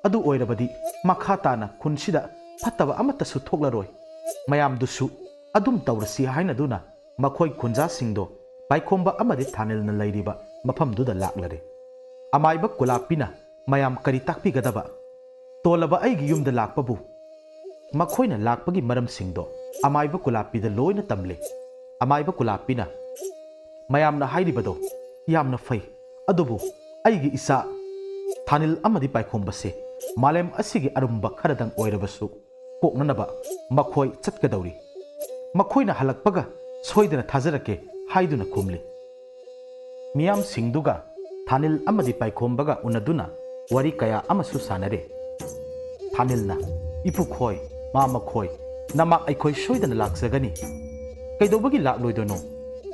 ꯑꯗꯨ ꯑꯣꯏꯔꯕꯗꯤ ꯃꯈꯥ ꯇꯥꯅ ꯈꯨꯟꯁꯤꯗ ꯐꯠꯇꯕ ꯑꯃꯠꯇꯁꯨ ꯊꯣꯛꯂꯔꯣꯏ꯫ ꯃꯌꯥꯝꯗꯨꯁꯨ ꯑꯗꯨꯝ ꯇꯧꯔꯁꯤ" ꯍꯥꯏꯅꯗꯨꯅ ꯃꯈꯣꯏ ꯈꯨꯟꯖꯥꯁꯤꯡꯗꯣ ꯄꯥꯏꯈꯣꯝꯕ ꯑꯃꯗꯤ ꯊꯥꯅꯤꯜꯅ ꯂꯩꯔꯤꯕ ꯃꯐꯝꯗꯨꯗ ꯂꯥꯛꯂꯔꯦ꯫ ꯑꯃꯥꯏꯕ ꯀꯨꯂꯥꯞꯄꯤꯅ ꯃꯌꯥꯝ ꯀꯔꯤ ꯇꯥꯛꯄꯤꯒꯗꯕ? ꯇꯣꯜꯂꯕ ꯑꯩꯒꯤ ꯌꯨꯝꯗ ꯂꯥꯛꯄꯕꯨ ꯃꯈꯣꯏꯅ ꯂꯥꯛꯄꯒꯤ ꯃꯔꯝꯁꯤꯡꯗꯣ ꯑꯃꯥꯏꯕ ꯀꯨꯂꯥꯞꯄꯤꯗ ꯂꯣꯏꯅ ꯇꯝꯂꯦ꯫ ꯑꯃꯥꯏꯕ ꯀꯨꯂꯥꯞꯄꯤꯅ ꯃꯌꯥꯝꯅ ꯍꯥꯏꯔꯤꯕꯗꯣ ꯌꯥꯝꯅ ꯐꯩ, ꯑꯗꯨꯕꯨ ꯑꯩꯒꯤ ꯏꯆꯥ ꯊꯥꯅꯤꯜ ꯑꯃꯗꯤ ꯄꯥꯏꯈꯣꯝꯕꯁꯦ ꯃꯥꯂꯦꯝ ꯑꯁꯤꯒꯤ ꯑꯔꯨꯝꯕ ꯈꯔꯗꯪ ꯑꯣꯏꯔꯕꯁꯨ ꯀꯣꯛꯅꯅꯕ ꯃꯈꯣꯏ ꯆꯠꯀꯗꯧꯔꯤ꯫ ꯃꯈꯣꯏꯅ ꯍꯜꯂꯛꯄꯒ ꯁꯣꯏꯗꯅ ꯊꯥꯖꯔꯛꯀꯦ ꯍꯥꯏꯗꯨꯅ ꯈꯨꯝꯂꯤ꯫ ꯃꯤꯌꯥꯝꯁꯤꯡꯗꯨꯒ ꯊꯥꯅꯤꯜ ꯑꯃꯗꯤ ꯄꯥꯏꯈꯣꯝꯕꯒ ꯎꯅꯗꯨꯅ ꯋꯥꯔꯤ ꯀꯌꯥ ꯑꯃꯁꯨ ꯁꯥꯟꯅꯔꯦ꯫ ꯊꯥꯅꯤꯜꯅ, "ꯏꯄꯨꯈꯣꯏ, ꯃꯥꯃꯈꯣꯏ, ꯅꯃꯥꯛ ꯑꯩꯈꯣꯏ ꯁꯣꯏꯗꯅ ꯂꯥꯛꯆꯒꯅꯤ꯫ ꯀꯩꯗꯧꯕꯒꯤ ꯂꯥꯛꯂꯣꯏꯗꯣꯏꯅꯣ?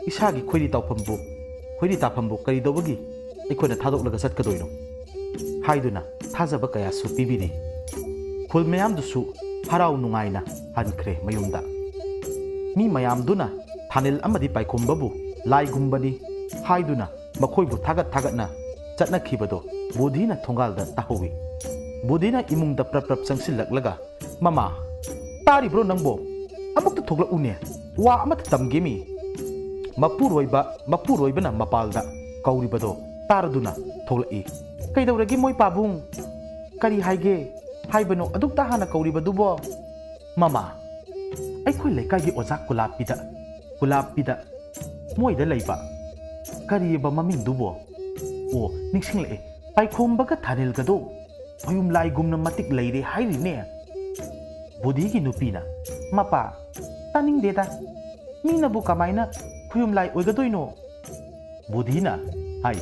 ꯏꯁꯥꯒꯤ ꯈꯣꯏꯔꯤ ꯇꯥꯎꯐꯝꯕꯨ, ꯈꯣꯏꯔꯤ ꯇꯥꯐꯝꯕꯨ ꯀꯔꯤꯗꯧꯕꯒꯤ ꯑꯩꯈꯣꯏꯅ ꯊꯥꯗꯣꯛꯂꯒ ꯆꯠꯀꯗꯣꯏꯅꯣ?" ꯍꯥꯏꯗꯨꯅ ꯊꯥꯖꯕ ꯀꯌꯥꯁꯨ ꯄꯤꯕꯤꯔꯤ꯫ ꯈꯨꯜ ꯃꯌꯥꯝꯗꯨꯁꯨ ꯍꯔꯥꯎ ꯅꯨꯡꯉꯥꯏꯅ ꯍꯟꯈ꯭ꯔꯦ ꯃꯌꯨꯝꯗ꯫ ꯃꯤ ꯃꯌꯥꯝꯗꯨꯅ ꯊꯥꯅꯤꯜ ꯑꯃꯗꯤ ꯄꯥꯏꯈꯣꯝꯕꯕꯨ ꯂꯥꯏꯒꯨꯝꯕꯅꯤ ꯍꯥꯏꯗꯨꯅ ꯃꯈꯣꯏꯕꯨ ꯊꯥꯒꯠ ꯊꯥꯒꯠꯅ ꯆꯠꯅꯈꯤꯕꯗꯣ ꯕꯨꯙꯤꯅ ꯊꯣꯡꯒꯥꯜꯗ ꯇꯥꯍꯧꯏ꯫ ꯕꯨꯙꯤꯅ ꯏꯃꯨꯡꯗ ꯄ꯭ꯔꯞ ꯄ꯭ꯔꯞ ꯆꯪꯁꯤꯜꯂꯛꯂꯒ, "ꯃꯃꯥ, ꯇꯥꯔꯤꯕ꯭ꯔꯣ ꯅꯪꯕꯣ? ꯑꯃꯨꯛꯇ ꯊꯣꯛꯂꯛꯎꯅꯦ, ꯋꯥ ꯑꯃꯇ ꯇꯝꯒꯦꯃꯤ꯫" ꯃꯄꯨꯔꯣꯏꯕ, ꯃꯄꯨꯔꯣꯏꯕꯅ ꯃꯄꯥꯜꯗ ꯀꯧꯔꯤꯕꯗꯣ ꯇꯥꯔꯗꯨꯅ ꯊꯣꯛꯂꯛꯏ꯫ "ꯀꯩꯗꯧꯔꯒꯦ ꯃꯣꯏ ꯄꯥꯕꯨꯡ? ꯀꯔꯤ ꯍꯥꯏꯒꯦ? ꯍꯥꯏꯕꯅꯣ ꯑꯗꯨꯛꯇ ꯍꯥꯟꯅ ꯀꯧꯔꯤꯕꯗꯨꯕꯣ?" "ꯃꯃꯥ, ꯑꯩꯈꯣꯏ ꯂꯩꯀꯥꯏꯒꯤ ꯑꯣꯖꯥ ꯀꯨꯂꯥꯞꯄꯤꯗ, ꯀꯨꯂꯥꯞꯄꯤꯗ ꯃꯣꯏꯗ ꯂꯩꯕ ꯀꯔꯤꯑꯕ ꯃꯃꯤꯡꯗꯨꯕꯣ? ꯑꯣ, ꯅꯤꯡꯁꯤꯡꯂꯛꯑꯦ, ꯄꯥꯏꯈꯣꯝꯕꯒ ꯊꯥꯅꯤꯜꯒꯗꯣ ꯈꯨꯌꯨꯝ ꯂꯥꯏꯒꯨꯝꯅ ꯃꯇꯤꯛ ꯂꯩꯔꯦ ꯍꯥꯏꯔꯤꯅꯦ꯫" ꯕꯨꯙꯤꯒꯤ ꯅꯨꯄꯤꯅ, "ꯃꯄꯥ, ꯇꯥꯅꯤꯡꯗꯦꯗ, ꯃꯤꯅꯕꯨ ꯀꯃꯥꯏꯅ ꯈꯨꯌꯨꯝ ꯂꯥꯏ ꯑꯣꯏꯒꯗꯣꯏꯅꯣ?" ꯕꯨꯙꯤꯅ ꯍꯥꯏ,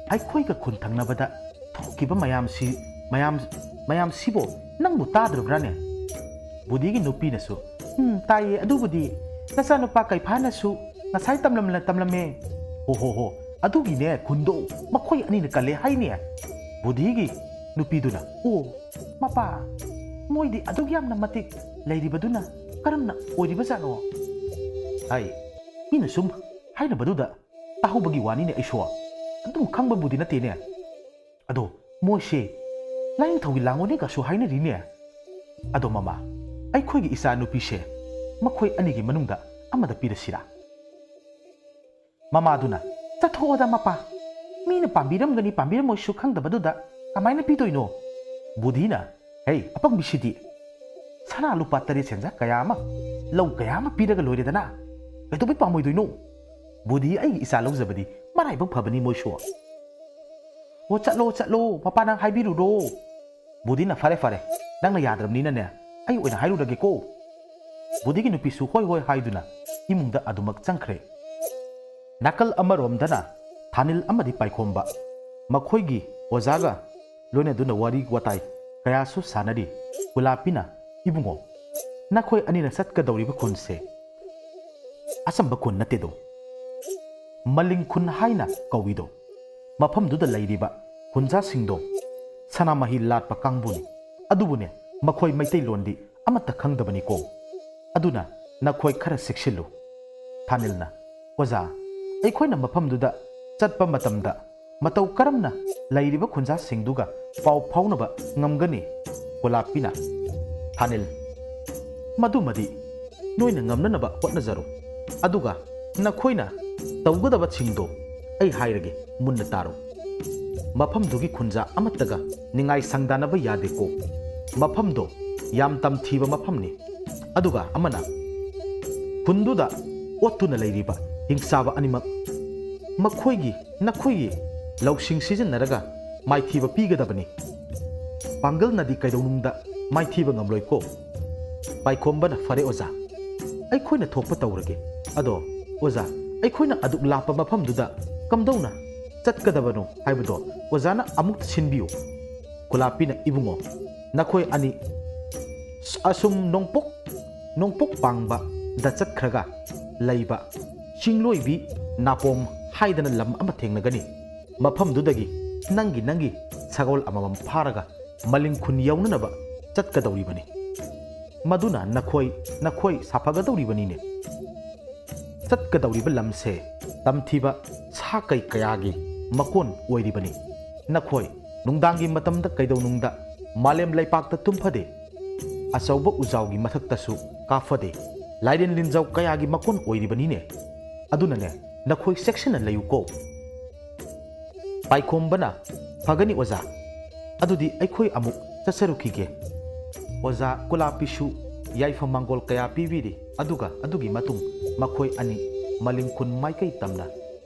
"ꯑꯩꯈꯣꯏꯒ ꯈꯨꯟ ꯊꯪꯅꯕꯗ ꯊꯣꯛꯈꯤꯕ ꯃꯌꯥꯝꯁꯤ, ꯃꯌꯥꯝ, ꯃꯌꯥꯝꯁꯤꯕꯨ ꯅꯪꯕꯨ ꯇꯥꯗ꯭ꯔꯕ꯭ꯔꯥꯅꯦ?" ꯕꯨꯙꯤꯒꯤ ꯅꯨꯄꯤꯅꯁꯨ, "ꯎꯝ, ꯇꯥꯏꯌꯦ, ꯑꯗꯨꯕꯨꯗꯤ ꯅꯆꯥꯅꯨꯄꯥ ꯀꯩꯐꯥꯅꯁꯨ ꯉꯁꯥꯏ ꯇꯝꯂꯝꯂ-, ꯇꯝꯂꯝꯃꯦ꯫" "ꯍꯣ, ꯍꯣ, ꯍꯣ, ꯑꯗꯨꯒꯤꯅꯦ ꯈꯨꯟꯗꯣ ꯃꯈꯣꯏ ꯑꯅꯤꯅ ꯀꯜꯂꯦ ꯍꯥꯏꯅꯦ꯫" ꯕꯨꯙꯤꯒꯤ ꯅꯨꯄꯤꯗꯨꯅ, "ꯑꯣ, ꯃꯄꯥ, ꯃꯣꯏꯗꯤ ꯑꯗꯨꯛ ꯌꯥꯝꯅ ꯃꯇꯤꯛ ꯂꯩꯔꯤꯕꯗꯨꯅ ꯀꯔꯝꯅ ꯑꯣꯏꯔꯤꯕꯖꯥꯠꯅꯣ?" ꯍꯥꯏ, ꯃꯤꯅ ꯁꯨꯝ ꯍꯥꯏꯅꯕꯗꯨꯗ ꯇꯥꯍꯧꯕꯒꯤ ꯋꯥꯅꯤꯅꯦ ꯑꯩꯁꯨ꯫ ꯑꯗꯨꯝ ꯈꯪꯕꯕꯨꯗꯤ ꯅꯠꯇꯦꯅꯦ꯫ ꯑꯗꯣ ꯃꯣꯏꯁꯦ ꯂꯥꯏꯅꯤꯡꯊꯧꯒꯤ ꯂꯥꯡꯒꯣꯜꯅꯤꯒꯁꯨ ꯍꯥꯏꯅꯔꯤꯅꯦ꯫ ꯑꯗꯣ ꯃꯃꯥ, ꯑꯩꯈꯣꯏꯒꯤ ꯏꯆꯥ ꯅꯨꯄꯤꯁꯦ ꯃꯈꯣꯏ ꯑꯅꯤꯒꯤ ꯃꯅꯨꯡꯗ ꯑꯃꯗ ꯄꯤꯔꯁꯤꯔꯥ? ꯃꯃꯥꯗꯨꯅ, "ꯆꯠꯊꯣꯛꯑꯣꯗ ꯃꯄꯥ, ꯃꯤꯅ ꯄꯥꯝꯕꯤꯔꯝꯒꯅꯤ ꯄꯥꯝꯕꯤꯔꯝꯃꯣꯏꯁꯨ ꯈꯪꯗꯕꯗꯨꯗ ꯀꯃꯥꯏꯅ ꯄꯤꯗꯣꯏꯅꯣ?" ꯕꯨꯙꯤꯅ, "ꯍꯦ, ꯑꯄꯪꯕꯤꯁꯤꯗꯤ, ꯁꯅꯥ ꯂꯨꯄꯥ ꯇꯔꯦꯠ ꯁꯦꯟꯖꯥ ꯀꯌꯥ ꯑꯃ, ꯂꯧ ꯀꯌꯥ ꯑꯃ ꯄꯤꯔꯒ ꯂꯣꯏꯔꯦꯗꯅ, ꯀꯩꯗꯧꯕꯩ ꯄꯥꯝꯃꯣꯏꯗꯣꯏꯅꯣ? ꯕꯨꯙꯤ ꯑꯩꯒꯤ ꯏꯆꯥ ꯂꯧꯖꯕꯗꯤ ꯃꯔꯥꯏꯕꯛ ꯐꯕꯅꯤ ꯃꯣꯏꯁꯨ꯫" "ꯑꯣ, ꯆꯠꯂꯣ, ꯆꯠꯂꯣ, ꯃꯄꯥ ꯅꯪ ꯍꯥꯏꯕꯤꯔꯨꯔꯣ꯫" ꯕꯨꯙꯤꯅ, "ꯐꯔꯦ, ꯐꯔꯦ, ꯅꯪꯅ ꯌꯥꯗ꯭ꯔꯕꯅꯤꯅꯅꯦ, ꯑꯩ ꯑꯣꯏꯅ ꯍꯥꯏꯔꯨꯔꯒꯦꯀꯣ꯫ ꯕꯨꯙꯤꯒꯤ ꯅꯨꯄꯤꯁꯨ ꯍꯣꯏ ꯍꯣꯏ ꯍꯥꯏꯗꯨꯅ ꯏꯃꯨꯡꯗ ꯑꯗꯨꯃꯛ ꯆꯪꯈ꯭ꯔꯦ꯫ ꯅꯥꯀꯜ ꯑꯃꯔꯣꯝꯗꯅ ꯊꯥꯅꯤꯜ ꯑꯃꯗꯤ ꯄꯥꯏꯈꯣꯝꯕ ꯃꯈꯣꯏꯒꯤ ꯑꯣꯖꯥꯒ ꯂꯣꯏꯅꯗꯨꯅ ꯋꯥꯔꯤ ꯋꯥꯇꯥꯏ ꯀꯌꯥꯁꯨ ꯁꯥꯟꯅꯔꯤ꯫ ꯒꯨꯂꯥꯞꯄꯤꯅ, "ꯏꯕꯨꯡꯉꯣ, ꯅꯈꯣꯏ ꯑꯅꯤꯅ ꯆꯠꯀꯗꯧꯔꯤꯕ ꯈꯨꯟꯁꯦ ꯑꯆꯝꯕ ꯈꯨꯟ ꯅꯠꯇꯦꯗꯣ꯫ ꯃꯂꯤꯡ ꯈꯨꯟ ꯍꯥꯏꯅ ꯀꯧꯏꯗꯣ꯫ ꯃꯐꯝꯗꯨꯗ ꯂꯩꯔꯤꯕ ꯈꯨꯟꯖꯥꯁꯤꯡꯗꯣ ꯁꯅꯥꯃꯍꯤ ꯂꯥꯠꯄ ꯀꯥꯡꯕꯨꯅꯤ꯫ ꯑꯗꯨꯕꯨꯅꯦ, ꯃꯈꯣꯏ ꯃꯩꯇꯩꯂꯣꯟꯗꯤ ꯑꯃꯠꯇ ꯈꯪꯗꯕꯅꯤꯀꯣ꯫ ꯑꯗꯨꯅ ꯅꯈꯣꯏ ꯈꯔ ꯆꯦꯛꯁꯤꯜꯂꯨ꯫" ꯊꯥꯅꯤꯜꯅ, "ꯑꯣꯖꯥ, ꯑꯩꯈꯣꯏꯅ ꯃꯐꯝꯗꯨꯗ ꯆꯠꯄ ꯃꯇꯝꯗ ꯃꯇꯧ ꯀꯔꯝꯅ ꯂꯩꯔꯤꯕ ꯈꯨꯟꯖꯥꯁꯤꯡꯗꯨꯒ ꯄꯥꯎ ꯐꯥꯎꯅꯕ ꯉꯝꯒꯅꯤ?" ꯒꯣꯂꯥꯞꯄꯤꯅ, "ꯊꯥꯅꯤꯜ, ꯃꯗꯨꯃꯗꯤ ꯅꯣꯏꯅ ꯉꯝꯅꯅꯕ ꯍꯣꯠꯅꯖꯔꯣ꯫ ꯑꯗꯨꯒ ꯅꯈꯣꯏꯅ ꯇꯧꯒꯗꯕꯁꯤꯡꯗꯣ ꯑꯩ ꯍꯥꯏꯔꯒꯦ, ꯃꯨꯟꯅ ꯇꯥꯔꯣ꯫ ꯃꯐꯝꯗꯨꯒꯤ ꯈꯨꯟꯖꯥ ꯑꯃꯠꯇꯒ ꯅꯤꯡꯉꯥꯏ ꯁꯪꯗꯥꯅꯕ ꯌꯥꯗꯦꯀꯣ꯫ ꯃꯐꯝꯗꯣ ꯌꯥꯝ ꯇꯝꯊꯤꯕ ꯃꯐꯝꯅꯤ꯫ ꯑꯗꯨꯒ ꯑꯃꯅ, ꯈꯨꯟꯗꯨꯗ ꯑꯣꯠꯇꯨꯅ ꯂꯩꯔꯤꯕ ꯍꯤꯡꯆꯥꯕ ꯑꯅꯤꯃꯛ ꯃꯈꯣꯏꯒꯤ, ꯅꯈꯣꯏꯒꯤ ꯂꯧꯁꯤꯡ ꯁꯤꯖꯤꯟꯅꯔꯒ ꯃꯥꯏꯊꯤꯕ ꯄꯤꯒꯗꯕꯅꯤ꯫ ꯄꯥꯡꯒꯜꯅꯗꯤ ꯀꯩꯗꯧꯅꯨꯡꯗ ꯃꯥꯏꯊꯤꯕ ꯉꯝꯂꯣꯏꯀꯣ꯫" ꯄꯥꯏꯈꯣꯝꯕꯅ, "ꯐꯔꯦ ꯑꯣꯖꯥ, ꯑꯩꯈꯣꯏꯅ ꯊꯣꯛꯄ ꯇꯧꯔꯒꯦ꯫ ꯑꯗꯣ ꯑꯣꯖꯥ, ꯑꯩꯈꯣꯏꯅ ꯑꯗꯨꯛ ꯂꯥꯞꯄ ꯃꯐꯝꯗꯨꯗ ꯀꯝꯗꯧꯅ ꯆꯠꯀꯗꯕꯅꯣ ꯍꯥꯏꯕꯗꯣ ꯑꯣꯖꯥꯅ ꯑꯃꯨꯛꯇ ꯁꯤꯟꯕꯤꯌꯨ꯫" ꯒꯨꯂꯥꯞꯄꯤꯅ, "ꯏꯕꯨꯡꯉꯣ, ꯅꯈꯣꯏ ꯑꯅꯤ ꯑꯁꯨꯝ ꯅꯣꯡꯄꯣꯛ, ꯅꯣꯡꯄꯣꯛ ꯄꯥꯡꯕꯗ ꯆꯠꯈ꯭ꯔꯒ ꯂꯩꯕ ꯆꯤꯡꯂꯣꯏꯕꯤ ꯅꯥꯄꯣꯝ ꯍꯥꯏꯗꯅ ꯂꯝ ꯑꯃ ꯊꯦꯡꯅꯒꯅꯤ꯫ ꯃꯐꯝꯗꯨꯗꯒꯤ ꯅꯪꯒꯤ, ꯅꯪꯒꯤ ꯁꯒꯣꯜ ꯑꯃꯃꯝ ꯐꯥꯔꯒ ꯃꯂꯤꯡ ꯈꯨꯟ ꯌꯧꯅꯅꯕ ꯆꯠꯀꯗꯧꯔꯤꯕꯅꯤ꯫ ꯃꯗꯨꯅ ꯅꯈꯣꯏ, ꯅꯈꯣꯏ ꯁꯥꯐꯒꯗꯧꯔꯤꯕꯅꯤꯅꯦ꯫ ꯆꯠꯀꯗꯧꯔꯤꯕ ꯂꯝꯁꯦ ꯇꯝꯊꯤꯕ ꯁꯥ ꯀꯩ ꯀꯌꯥꯒꯤ ꯃꯀꯣꯟ ꯑꯣꯏꯔꯤꯕꯅꯤ꯫ ꯅꯈꯣꯏ ꯅꯨꯡꯗꯥꯡꯒꯤ ꯃꯇꯝꯗ ꯀꯩꯗꯧꯅꯨꯡꯗ ꯃꯥꯂꯦꯝ ꯂꯩꯄꯥꯛꯇ ꯇꯨꯝꯐꯗꯦ꯫ ꯑꯆꯧꯕ ꯎꯖꯥꯎꯒꯤ ꯃꯊꯛꯇꯁꯨ ꯀꯥꯐꯗꯦ꯫ ꯂꯥꯏꯔꯦꯟ ꯂꯤꯟꯖꯥꯎ ꯀꯌꯥꯒꯤ ꯃꯀꯣꯟ ꯑꯣꯏꯔꯤꯕꯅꯤꯅꯦ꯫ ꯑꯗꯨꯅꯅꯦ, ꯅꯈꯣꯏ ꯆꯦꯛꯁꯤꯟꯅ ꯂꯩꯌꯨꯀꯣ꯫" ꯄꯥꯏꯈꯣꯝꯕꯅ, "ꯐꯒꯅꯤ ꯑꯣꯖꯥ, ꯑꯗꯨꯗꯤ ꯑꯩꯈꯣꯏ ꯑꯃꯨꯛ ꯆꯠꯆꯔꯨꯈꯤꯒꯦ꯫" ꯑꯣꯖꯥ ꯀꯨꯂꯥꯞꯄꯤꯁꯨ ꯌꯥꯏꯐ ꯃꯪꯒꯣꯜ ꯀꯌꯥ ꯄꯤꯕꯤꯔꯤ꯫ ꯑꯗꯨꯒ ꯑꯗꯨꯒꯤ ꯃꯇꯨꯡ ꯃꯈꯣꯏ ꯑꯅꯤ ꯃꯂꯤꯡ ꯈꯨꯟ ꯃꯥꯏꯀꯩ ꯇꯝꯅ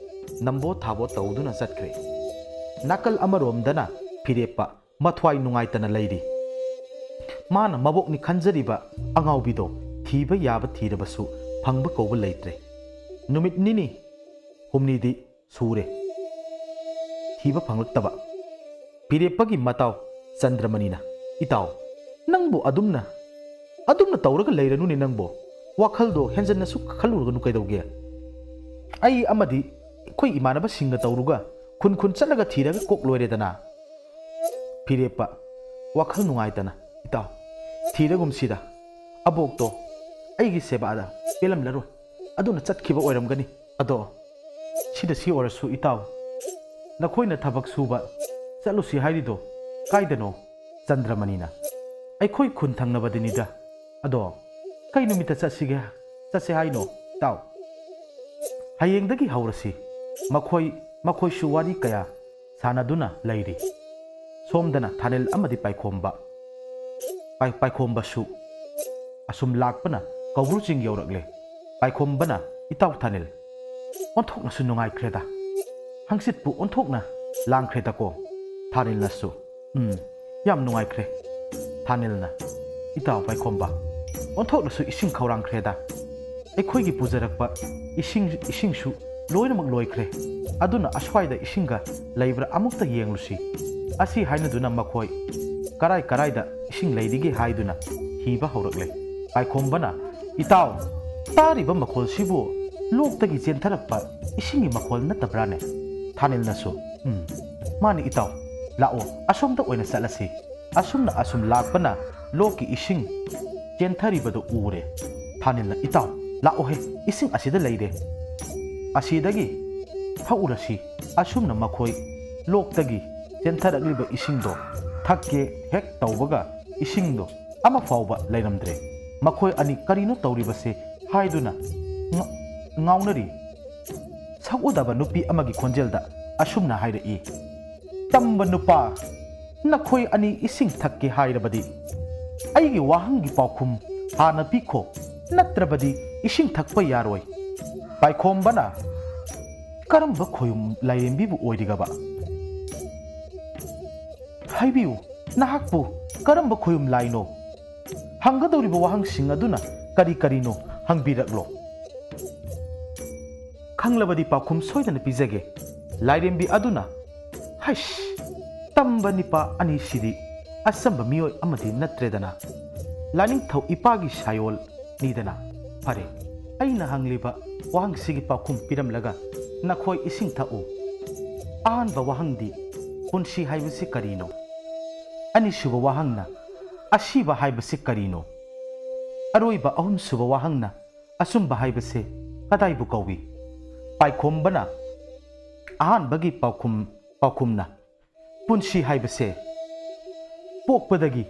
ꯅꯝꯕꯣ ꯊꯥꯕꯣ ꯇꯧꯗꯨꯅ ꯆꯠꯈ꯭ꯔꯦ꯫ ꯅꯥꯀꯜ ꯑꯃꯔꯣꯝꯗꯅ ꯐꯤꯔꯦꯞꯄ ꯃꯊ꯭ꯋꯥꯏ ꯅꯨꯡꯉꯥꯏꯇꯅ ꯂꯩꯔꯤ꯫ ꯃꯥꯅ ꯃꯕꯣꯛꯅꯤ ꯈꯟꯖꯔꯤꯕ ꯑꯉꯥꯎꯕꯤꯗꯣ ꯊꯤꯕ ꯌꯥꯕ ꯊꯤꯔꯕꯁꯨ ꯐꯪꯕ ꯀꯧꯕ ꯂꯩꯇ꯭ꯔꯦ꯫ ꯅꯨꯃꯤꯠ ꯅꯤꯅꯤ ꯍꯨꯝꯅꯤꯗꯤ ꯁꯨꯔꯦ ꯊꯤꯕ ꯐꯪꯂꯛꯇꯕ꯫ ꯐꯤꯔꯦꯞꯄꯒꯤ ꯃꯇꯥꯎ ꯆꯟꯗ꯭ꯔꯃꯅꯤꯅ, "ꯏꯇꯥꯎ, ꯅꯪꯕꯨ ꯑꯗꯨꯝꯅ, ꯑꯗꯨꯝꯅ ꯇꯧꯔꯒ ꯂꯩꯔꯅꯨꯅꯦ ꯅꯪꯕꯨ꯫ ꯋꯥꯈꯜꯗꯣ ꯍꯦꯟꯖꯟꯅꯁꯨ ꯈꯜꯂꯨꯔꯒꯅꯨ ꯀꯩꯗꯧꯒꯦ? ꯑꯩ ꯑꯃꯗꯤ ꯑꯩꯈꯣꯏ ꯏꯃꯥꯟꯅꯕꯁꯤꯡꯒ ꯇꯧꯔꯒ ꯈꯨꯟ ꯈꯨꯟ ꯆꯠꯂꯒ ꯊꯤꯔꯒ ꯀꯣꯛ ꯂꯣꯏꯔꯦꯗꯅ꯫" ꯐꯤꯔꯦꯞꯄ, ꯋꯥꯈꯜ ꯅꯨꯡꯉꯥꯏꯇꯅ, "ꯏꯇꯥꯎ, ꯊꯤꯔꯒꯨꯝꯁꯤꯗ꯫ ꯑꯕꯣꯛꯇꯣ ꯑꯩꯒꯤ ꯁꯦꯕꯥꯗ ꯄꯦꯜꯂꯝꯂꯔꯣꯏ꯫ ꯑꯗꯨꯅ ꯆꯠꯈꯤꯕ ꯑꯣꯏꯔꯝꯒꯅꯤ꯫ ꯑꯗꯣ ꯁꯤꯗ ꯁꯤ ꯑꯣꯏꯔꯁꯨ ꯏꯇꯥꯎ, ꯅꯈꯣꯏꯅ ꯊꯕꯛ ꯁꯨꯕ ꯆꯠꯂꯨꯁꯤ ꯍꯥꯏꯔꯤꯗꯣ ꯀꯥꯏꯗꯅꯣ?" ꯆꯟꯗ꯭ꯔꯃꯅꯤꯅ, "ꯑꯩꯈꯣꯏ ꯈꯨꯟ ꯊꯪꯅꯕꯗꯅꯤꯗ꯫ ꯑꯗꯣ ꯀꯩ ꯅꯨꯃꯤꯠꯇ ꯆꯠꯁꯤꯒꯦ, ꯆꯠꯁꯦ ꯍꯥꯏꯅꯣ ꯏꯇꯥꯎ?" "ꯍꯌꯦꯡꯗꯒꯤ ꯍꯧꯔꯁꯤ꯫" ꯃꯈꯣꯏ, ꯃꯈꯣꯏꯁꯨ ꯋꯥꯔꯤ ꯀꯌꯥ ꯁꯥꯟꯅꯗꯨꯅ ꯂꯩꯔꯤ꯫ ꯁꯣꯝꯗꯅ ꯊꯥꯅꯤꯜ ꯑꯃꯗꯤ ꯄꯥꯏꯈꯣꯝꯕ, ꯄꯥꯏ-, ꯄꯥꯏꯈꯣꯝꯕꯁꯨ ꯑꯁꯨꯝ ꯂꯥꯛꯄꯅ ꯀꯧꯕ꯭ꯔꯨ ꯆꯤꯡ ꯌꯧꯔꯛꯂꯦ꯫ ꯄꯥꯏꯈꯣꯝꯕꯅ, "ꯏꯇꯥꯎ ꯊꯥꯅꯤꯜ, ꯑꯣꯟꯊꯣꯛꯅꯁꯨ ꯅꯨꯡꯉꯥꯏꯈ꯭ꯔꯦꯗ꯫ ꯍꯪꯆꯤꯠꯄꯨ ꯑꯣꯟꯊꯣꯛꯅ ꯂꯥꯡꯈ꯭ꯔꯦꯗꯀꯣ꯫" ꯊꯥꯅꯤꯜꯅꯁꯨ, "ꯎꯝ, ꯌꯥꯝ ꯅꯨꯡꯉꯥꯏꯈ꯭ꯔꯦ꯫" ꯊꯥꯅꯤꯜꯅ, "ꯏꯇꯥꯎ ꯄꯥꯏꯈꯣꯝꯕ, ꯑꯣꯟꯊꯣꯛꯅꯁꯨ ꯏꯁꯤꯡ ꯈꯧꯔꯥꯡꯈ꯭ꯔꯦꯗ꯫ ꯑꯩꯈꯣꯏꯒꯤ ꯄꯨꯖꯔꯛꯄ ꯏꯁꯤꯡ, ꯏꯁꯤꯡꯁꯨ ꯂꯣꯏꯅꯃꯛ ꯂꯣꯏꯈ꯭ꯔꯦ꯫ ꯑꯗꯨꯅ ꯑꯁ꯭ꯋꯥꯏꯗ ꯏꯁꯤꯡꯒ ꯂꯩꯕ꯭ꯔꯥ ꯑꯃꯨꯛꯇ ꯌꯦꯡꯂꯨꯁꯤ꯫" ꯑꯁꯤ ꯍꯥꯏꯅꯗꯨꯅ ꯃꯈꯣꯏ ꯀꯔꯥꯏ ꯀꯔꯥꯏꯗ ꯏꯁꯤꯡ ꯂꯩꯔꯤꯒꯦ ꯍꯥꯏꯗꯨꯅ ꯊꯤꯕ ꯍꯧꯔꯛꯂꯦ꯫ ꯄꯥꯏꯈꯣꯝꯕꯅ, "ꯏꯇꯥꯎ, ꯇꯥꯔꯤꯕ ꯃꯈꯣꯜꯁꯤꯕꯨ ꯂꯣꯛꯇꯒꯤ ꯆꯦꯟꯊꯔꯛꯄ ꯏꯁꯤꯡꯒꯤ ꯃꯈꯣꯜ ꯅꯠꯇꯕ꯭ꯔꯥꯅꯦ?" ꯊꯥꯅꯤꯜꯅꯁꯨ, "ꯎꯝ, ꯃꯥꯅꯤ ꯏꯇꯥꯎ, ꯂꯥꯛꯑꯣ, ꯑꯁꯣꯝꯗ ꯑꯣꯏꯅ ꯆꯠꯂꯁꯤ꯫" ꯑꯁꯨꯝꯅ ꯑꯁꯨꯝ ꯂꯥꯛꯄꯅ ꯂꯣꯛꯀꯤ ꯏꯁꯤꯡ ꯆꯦꯟꯊꯔꯤꯕꯗꯨ ꯎꯔꯦ꯫ ꯊꯥꯅꯤꯜꯅ, "ꯏꯇꯥꯎ, ꯂꯥꯛꯑꯣꯍꯦ, ꯏꯁꯤꯡ ꯑꯁꯤꯗ ꯂꯩꯔꯦ꯫ ꯑꯁꯤꯗꯒꯤ ꯊꯛꯎꯔꯁꯤ꯫" ꯑꯁꯨꯝꯅ ꯃꯈꯣꯏ ꯂꯣꯛꯇꯒꯤ ꯆꯦꯟꯊꯔꯛꯂꯤꯕ ꯏꯁꯤꯡꯗꯣ ꯊꯛꯀꯦ ꯍꯦꯛ ꯇꯧꯕꯒ ꯏꯁꯤꯡꯗꯣ ꯑꯃ ꯐꯥꯎꯕ ꯂꯩꯔꯝꯗ꯭ꯔꯦ꯫ ꯃꯈꯣꯏ ꯑꯅꯤ ꯀꯔꯤꯅꯣ ꯇꯧꯔꯤꯕꯁꯦ ꯍꯥꯏꯗꯨꯅ ꯉ-, ꯉꯥꯎꯅꯔꯤ꯫ ꯁꯛꯎꯗꯕ ꯅꯨꯄꯤ ꯑꯃꯒꯤ ꯈꯣꯟꯖꯦꯜꯗ ꯑꯁꯨꯝꯅ ꯍꯥꯏꯔꯛꯏ, "ꯇꯝꯕ ꯅꯨꯄꯥ, ꯅꯈꯣꯏ ꯑꯅꯤ ꯏꯁꯤꯡ ꯊꯛꯀꯦ ꯍꯥꯏꯔꯕꯗꯤ ꯑꯩꯒꯤ ꯋꯥꯍꯪꯒꯤ ꯄꯥꯎꯈꯨꯝ ꯍꯥꯟꯅ ꯄꯤꯈꯣ, ꯅꯠꯇ꯭ꯔꯕꯗꯤ ꯏꯁꯤꯡ ꯊꯛꯄ ꯌꯥꯔꯣꯏ꯫" ꯄꯥꯏꯈꯣꯝꯕꯅ, "ꯀꯔꯝꯕ ꯈꯣꯌꯨꯝ ꯂꯥꯏꯔꯦꯝꯕꯤꯕꯨ ꯑꯣꯏꯔꯤꯒꯕ? ꯍꯥꯏꯕꯤꯌꯨ, ꯅꯍꯥꯛꯄꯨ ꯀꯔꯝꯕ ꯈꯣꯌꯨꯝ ꯂꯥꯏꯅꯣ?" ꯍꯪꯒꯗꯧꯔꯤꯕ ꯋꯥꯍꯪꯁꯤꯡ ꯑꯗꯨꯅ ꯀꯔꯤ ꯀꯔꯤꯅꯣ ꯍꯪꯕꯤꯔꯛꯂꯣ꯫ ꯈꯪꯂꯕꯗꯤ ꯄꯥꯎꯈꯨꯝ ꯁꯣꯏꯗꯅ ꯄꯤꯖꯒꯦ꯫ ꯂꯥꯏꯔꯦꯝꯕꯤ ꯑꯗꯨꯅ, "ꯍꯩꯁ, ꯇꯝꯕ ꯅꯤꯄꯥ ꯑꯅꯤꯁꯤꯗꯤ ꯑꯆꯝꯕ ꯃꯤꯑꯣꯏ ꯑꯃꯗꯤ ꯅꯠꯇ꯭ꯔꯦꯗꯅ꯫ ꯂꯥꯏꯅꯤꯡꯊꯧ ꯏꯄꯥꯒꯤ ꯁꯥꯌꯣꯜ ꯅꯤꯗꯅ꯫ ꯐꯔꯦ, ꯑꯩꯅ ꯍꯪꯂꯤꯕ ꯋꯥꯍꯪꯁꯤꯒꯤ ꯄꯥꯎꯈꯨꯝ ꯄꯤꯔꯝꯂꯒ ꯅꯈꯣꯏ ꯏꯁꯤꯡ ꯊꯛꯎ꯫ ꯑꯍꯥꯟꯕ ꯋꯥꯍꯪꯗꯤ, ꯄꯨꯟꯁꯤ ꯍꯥꯏꯕꯁꯤ ꯀꯔꯤꯅꯣ? ꯑꯅꯤꯁꯨꯕ ꯋꯥꯍꯪꯅ, ꯑꯁꯤꯕ ꯍꯥꯏꯕꯁꯤ ꯀꯔꯤꯅꯣ? ꯑꯔꯣꯏꯕ ꯑꯍꯨꯝꯁꯨꯕ ꯋꯥꯍꯪꯅ, ꯑꯆꯨꯝꯕ ꯍꯥꯏꯕꯁꯦ ꯀꯗꯥꯏꯕꯨ ꯀꯧꯏ?" ꯄꯥꯏꯈꯣꯝꯕꯅ ꯑꯍꯥꯟꯕꯒꯤ ꯄꯥꯎꯈꯨꯝ, ꯄꯥꯎꯈꯨꯝꯅ, ꯄꯨꯟꯁꯤ ꯍꯥꯏꯕꯁꯦ ꯄꯣꯛꯄꯗꯒꯤ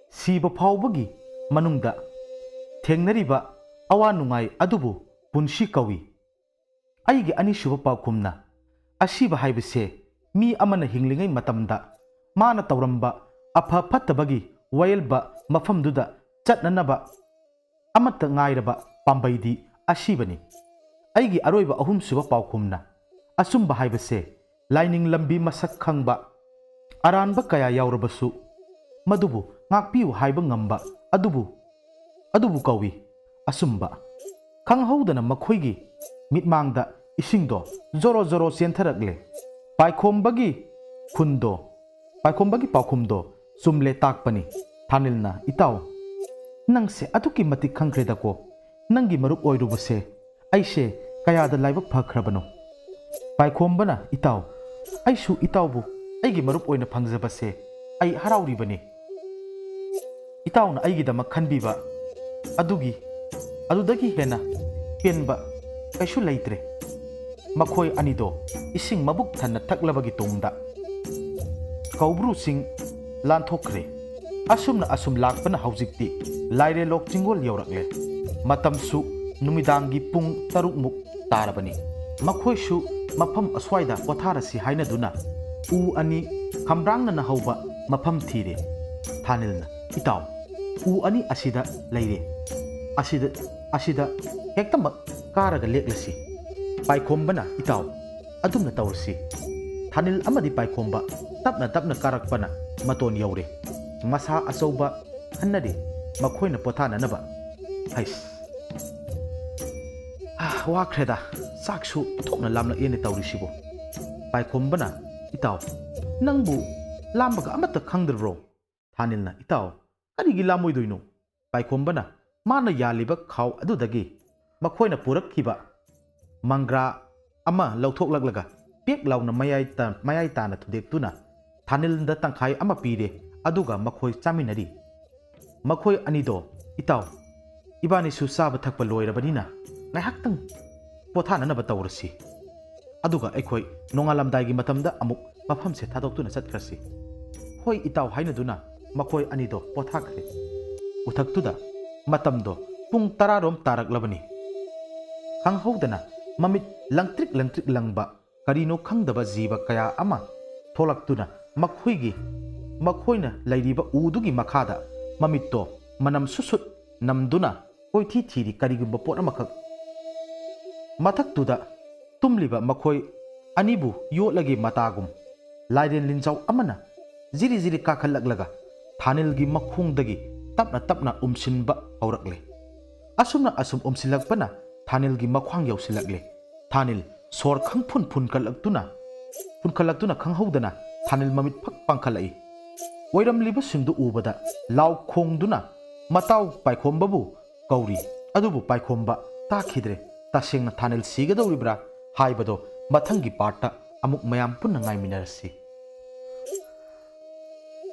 ꯁꯤꯕ ꯐꯥꯎꯕꯒꯤ ꯃꯅꯨꯡꯗ ꯊꯦꯡꯅꯔꯤꯕ ꯑꯋꯥ ꯅꯨꯡꯉꯥꯏ ꯑꯗꯨꯕꯨ ꯄꯨꯟꯁꯤ ꯀꯧꯏ꯫ ꯑꯩꯒꯤ ꯑꯅꯤꯁꯨꯕ ꯄꯥꯎꯈꯨꯝꯅ, ꯑꯁꯤꯕ ꯍꯥꯏꯕꯁꯦ ꯃꯤ ꯑꯃꯅ ꯍꯤꯡꯂꯤꯉꯩ ꯃꯇꯝꯗ ꯃꯥꯅ ꯇꯧꯔꯝꯕ ꯑꯐ ꯐꯠꯇꯕꯒꯤ ꯋꯥꯌꯦꯜꯕ ꯃꯐꯝꯗꯨꯗ ꯆꯠꯅꯅꯕ ꯑꯃꯠꯇ ꯉꯥꯏꯔꯕ ꯄꯥꯝꯕꯩꯗꯤ ꯑꯁꯤꯕꯅꯤ꯫ ꯑꯩꯒꯤ ꯑꯔꯣꯏꯕ ꯑꯍꯨꯝꯁꯨꯕ ꯄꯥꯎꯈꯨꯝꯅ, ꯑꯆꯨꯝꯕ ꯍꯥꯏꯕꯁꯦ ꯂꯥꯏꯅꯤꯡ ꯂꯝꯕꯤ ꯃꯁꯛ ꯈꯪꯕ ꯑꯔꯥꯟꯕ ꯀꯌꯥ ꯌꯥꯎꯔꯕꯁꯨ ꯃꯗꯨꯕꯨ ꯉꯥꯛꯄꯤꯌꯨ ꯍꯥꯏꯕ ꯉꯝꯕ ꯑꯗꯨꯕꯨ, ꯑꯗꯨꯕꯨ ꯀꯧꯏ ꯑꯆꯨꯝꯕ꯫ ꯈꯪꯍꯧꯗꯅ ꯃꯈꯣꯏꯒꯤ ꯃꯤꯠꯃꯥꯡꯗ ꯏꯁꯤꯡꯗꯣ ꯖꯣꯔꯣ ꯖꯣꯔꯣ ꯆꯦꯟꯊꯔꯛꯂꯦ꯫ ꯄꯥꯏꯈꯣꯝꯕꯒꯤ ꯈꯨꯟꯗꯣ, ꯄꯥꯏꯈꯣꯝꯕꯒꯤ ꯄꯥꯎꯈꯨꯝꯗꯣ ꯆꯨꯝꯂꯦ ꯇꯥꯛꯄꯅꯤ꯫ ꯊꯥꯅꯤꯜꯅ, "ꯏꯇꯥꯎ, ꯅꯪꯁꯦ ꯑꯗꯨꯛꯀꯤ ꯃꯇꯤꯛ ꯈꯪꯈ꯭ꯔꯦꯗꯀꯣ꯫ ꯅꯪꯒꯤ ꯃꯔꯨꯞ ꯑꯣꯏꯔꯨꯕꯁꯦ ꯑꯩꯁꯦ ꯀꯌꯥꯗ ꯂꯥꯏꯕꯛ ꯐꯈ꯭ꯔꯕꯅꯣ?" ꯄꯥꯏꯈꯣꯝꯕꯅ, "ꯏꯇꯥꯎ, ꯑꯩꯁꯨ ꯏꯇꯥꯎꯕꯨ ꯑꯩꯒꯤ ꯃꯔꯨꯞ ꯑꯣꯏꯅ ꯐꯪꯖꯕꯁꯦ ꯑꯩ ꯍꯔꯥꯎꯔꯤꯕꯅꯤ꯫ ꯏꯇꯥꯎꯅ ꯑꯩꯒꯤꯗꯃꯛ ꯈꯟꯕꯤꯕ ꯑꯗꯨꯒꯤ, ꯑꯗꯨꯗꯒꯤ ꯍꯦꯟꯅ ꯄꯦꯟꯕ ꯀꯩꯁꯨ ꯂꯩꯇ꯭ꯔꯦ꯫" ꯃꯈꯣꯏ ꯑꯅꯤꯗꯣ ꯏꯁꯤꯡ ꯃꯕꯨꯛ ꯊꯟꯅ ꯊꯛꯂꯕꯒꯤ ꯇꯨꯡꯗ ꯀꯧꯕ꯭ꯔꯨ ꯆꯤꯡ ꯂꯥꯟꯊꯣꯛꯈ꯭ꯔꯦ꯫ ꯑꯁꯨꯝꯅ ꯑꯁꯨꯝ ꯂꯥꯛꯄꯅ ꯍꯧꯖꯤꯛꯇꯤ ꯂꯥꯏꯔꯦꯂꯣꯛ ꯆꯤꯡꯒꯣꯜ ꯌꯧꯔꯛꯂꯦ꯫ ꯃꯇꯝꯁꯨ ꯅꯨꯃꯤꯗꯥꯡꯒꯤ ꯄꯨꯡ ꯇꯔꯨꯛꯃꯨꯛ ꯇꯥꯔꯕꯅꯤ꯫ ꯃꯈꯣꯏꯁꯨ ꯃꯐꯝ ꯑꯁ꯭ꯋꯥꯏꯗ ꯄꯣꯊꯥꯔꯁꯤ ꯍꯥꯏꯅꯗꯨꯅ ꯎ ꯑꯅꯤ ꯈꯝꯕ꯭ꯔꯥꯡꯅꯅ ꯍꯧꯕ ꯃꯐꯝ ꯊꯤꯔꯦ꯫ ꯊꯥꯅꯤꯜꯅ, "ꯏꯇꯥꯎ, ꯎ ꯑꯅꯤ ꯑꯁꯤꯗ ꯂꯩꯔꯦ꯫ ꯑꯁꯤꯗ, ꯑꯁꯤꯗ ꯍꯦꯛꯇꯃꯛ ꯀꯥꯔꯒ ꯂꯦꯛꯂꯁꯤ꯫" ꯄꯥꯏꯈꯣꯝꯕꯅ, "ꯏꯇꯥꯎ, ꯑꯗꯨꯝꯅ ꯇꯧꯔꯁꯤ꯫" ꯊꯥꯅꯤꯜ ꯑꯃꯗꯤ ꯄꯥꯏꯈꯣꯝꯕ ꯇꯞꯅ ꯇꯞꯅ ꯀꯥꯔꯛꯄꯅ ꯃꯇꯣꯟ ꯌꯧꯔꯦ꯫ ꯃꯁꯥ ꯑꯆꯧꯕ ꯈꯟꯅꯔꯦ꯫ ꯃꯈꯣꯏꯅ ꯄꯣꯊꯥꯅꯅꯕ꯫ ꯍꯩꯁ꯫ ꯑꯥ, ꯋꯥꯈ꯭ꯔꯦꯗ꯫ ꯆꯥꯛꯁꯨ ꯊꯣꯛꯅ ꯂꯥꯝꯂꯛꯑꯦꯅꯦ ꯇꯧꯔꯤꯁꯤꯕꯨ꯫ ꯄꯥꯏꯈꯣꯝꯕꯅ, "ꯏꯇꯥꯎ, ꯅꯪꯕꯨ ꯂꯥꯝꯕꯒ ꯑꯃꯠꯇ ꯈꯪꯗ꯭ꯔꯕ꯭ꯔꯣ?" ꯊꯥꯅꯤꯜꯅ, "ꯏꯇꯥꯎ, ꯀꯔꯤꯒꯤ ꯂꯥꯝꯃꯣꯏꯗꯣꯏꯅꯣ?" ꯄꯥꯏꯈꯣꯝꯕꯅ ꯃꯥꯅ ꯌꯥꯜꯂꯤꯕ ꯈꯥꯎ ꯑꯗꯨꯗꯒꯤ ꯃꯈꯣꯏꯅ ꯄꯨꯔꯛꯈꯤꯕ ꯃꯪꯒ꯭ꯔꯥ ꯑꯃ ꯂꯧꯊꯣꯛꯂꯛꯂꯒ ꯄꯦꯛ ꯂꯥꯎꯅ ꯃꯌꯥꯏ ꯇ-, ꯃꯌꯥꯏ ꯇꯥꯅ ꯊꯨꯗꯦꯛꯇꯨꯅ ꯊꯥꯅꯤꯜꯗ ꯇꯪꯈꯥꯏ ꯑꯃ ꯄꯤꯔꯦ꯫ ꯑꯗꯨꯒ ꯃꯈꯣꯏ ꯆꯥꯃꯤꯟꯅꯔꯤ꯫ ꯃꯈꯣꯏ ꯑꯅꯤꯗꯣ, "ꯏꯇꯥꯎ, ꯏꯕꯥꯅꯤꯁꯨ ꯆꯥꯕ ꯊꯛꯄ ꯂꯣꯏꯔꯕꯅꯤꯅ ꯉꯥꯏꯍꯥꯛꯇꯪ ꯄꯣꯊꯥꯅꯅꯕ ꯇꯧꯔꯁꯤ꯫ ꯑꯗꯨꯒ ꯑꯩꯈꯣꯏ ꯅꯣꯡꯉꯥꯜꯂꯝꯗꯥꯏꯒꯤ ꯃꯇꯝꯗ ꯑꯃꯨꯛ ꯃꯐꯝꯁꯦ ꯊꯥꯗꯣꯛꯇꯨꯅ ꯆꯠꯈ꯭ꯔꯁꯤ"꯫ "ꯍꯣꯏ ꯏꯇꯥꯎ" ꯍꯥꯏꯅꯗꯨꯅ ꯃꯈꯣꯏ ꯑꯅꯤꯗꯣ ꯄꯣꯊꯥꯈ꯭ꯔꯦ꯫ ꯎꯊꯛꯇꯨꯗ ꯃꯇꯝꯗꯣ ꯄꯨꯡ ꯇꯔꯥꯔꯣꯝ ꯇꯥꯔꯛꯂꯕꯅꯤ꯫ ꯈꯪꯍꯧꯗꯅ ꯃꯃꯤꯠ ꯂꯪꯇ꯭ꯔꯤꯛ ꯂꯪꯇ꯭ꯔꯤꯛ ꯂꯪꯕ ꯀꯔꯤꯅꯣ ꯈꯪꯗꯕ ꯖꯤꯕ ꯀꯌꯥ ꯑꯃ ꯊꯣꯛꯂꯛꯇꯨꯅ ꯃꯈꯣꯏꯒꯤ, ꯃꯈꯣꯏꯅ ꯂꯩꯔꯤꯕ ꯎꯗꯨꯒꯤ ꯃꯈꯥꯗ ꯃꯃꯤꯠꯇꯣ ꯃꯅꯝ ꯁꯨꯠ ꯁꯨꯠ ꯅꯝꯗꯨꯅ ꯀꯣꯏꯊꯤ ꯊꯤꯔꯤ꯫ ꯀꯔꯤꯒꯨꯝꯕ ꯄꯣꯠ ꯑꯃꯈꯛ ꯃꯊꯛꯇꯨꯗ ꯇꯨꯝꯂꯤꯕ ꯃꯈꯣꯏ ꯑꯅꯤꯕꯨ ꯌꯣꯠꯂꯒꯦ ꯃꯇꯥꯒꯨꯝ ꯂꯥꯏꯔꯦꯟ ꯂꯤꯟꯖꯥꯎ ꯑꯃꯅ ꯖꯤꯔꯤ ꯖꯤꯔꯤ ꯀꯥꯈꯠꯂꯛꯂꯒ ꯊꯥꯅꯤꯜꯒꯤ ꯃꯈꯣꯡꯗꯒꯤ ꯇꯞꯅ ꯇꯞꯅ ꯎꯝꯁꯤꯟꯕ ꯍꯧꯔꯛꯂꯦ꯫ ꯑꯁꯨꯝꯅ ꯑꯁꯨꯝ ꯎꯝꯁꯤꯜꯂꯛꯄꯅ ꯊꯥꯅꯤꯜꯒꯤ ꯃꯈ꯭ꯋꯥꯡ ꯌꯧꯁꯤꯜꯂꯛꯂꯦ꯫ ꯊꯥꯅꯤꯜ ꯁꯣꯔ ꯈꯪꯐꯨꯟ ꯐꯨꯟꯀꯠꯂꯛꯇꯨꯅ, ꯐꯨꯟꯀꯠꯂꯛꯇꯨꯅ ꯈꯪꯍꯧꯗꯅ ꯊꯥꯅꯤꯜ ꯃꯃꯤꯠ ꯐꯛ ꯄꯥꯡꯈꯠꯂꯛꯏ꯫ ꯑꯣꯏꯔꯝꯂꯤꯕꯁꯤꯡꯗꯨ ꯎꯕꯗ ꯂꯥꯎ ꯈꯣꯡꯗꯨꯅ ꯃꯇꯥꯎ ꯄꯥꯏꯈꯣꯝꯕꯕꯨ ꯀꯧꯔꯤ꯫ ꯑꯗꯨꯕꯨ ꯄꯥꯏꯈꯣꯝꯕ ꯇꯥꯈꯤꯗ꯭ꯔꯦ꯫ ꯇꯁꯦꯡꯅ ꯊꯥꯅꯤꯜ ꯁꯤꯒꯗꯧꯔꯤꯕ꯭ꯔꯥ ꯍꯥꯏꯕꯗꯣ ꯃꯊꯪꯒꯤ ꯄꯥꯔꯠꯇ ꯑꯃꯨꯛ ꯃꯌꯥꯝ ꯄꯨꯟꯅ ꯉꯥꯏꯃꯤꯟꯅꯔꯁꯤ꯫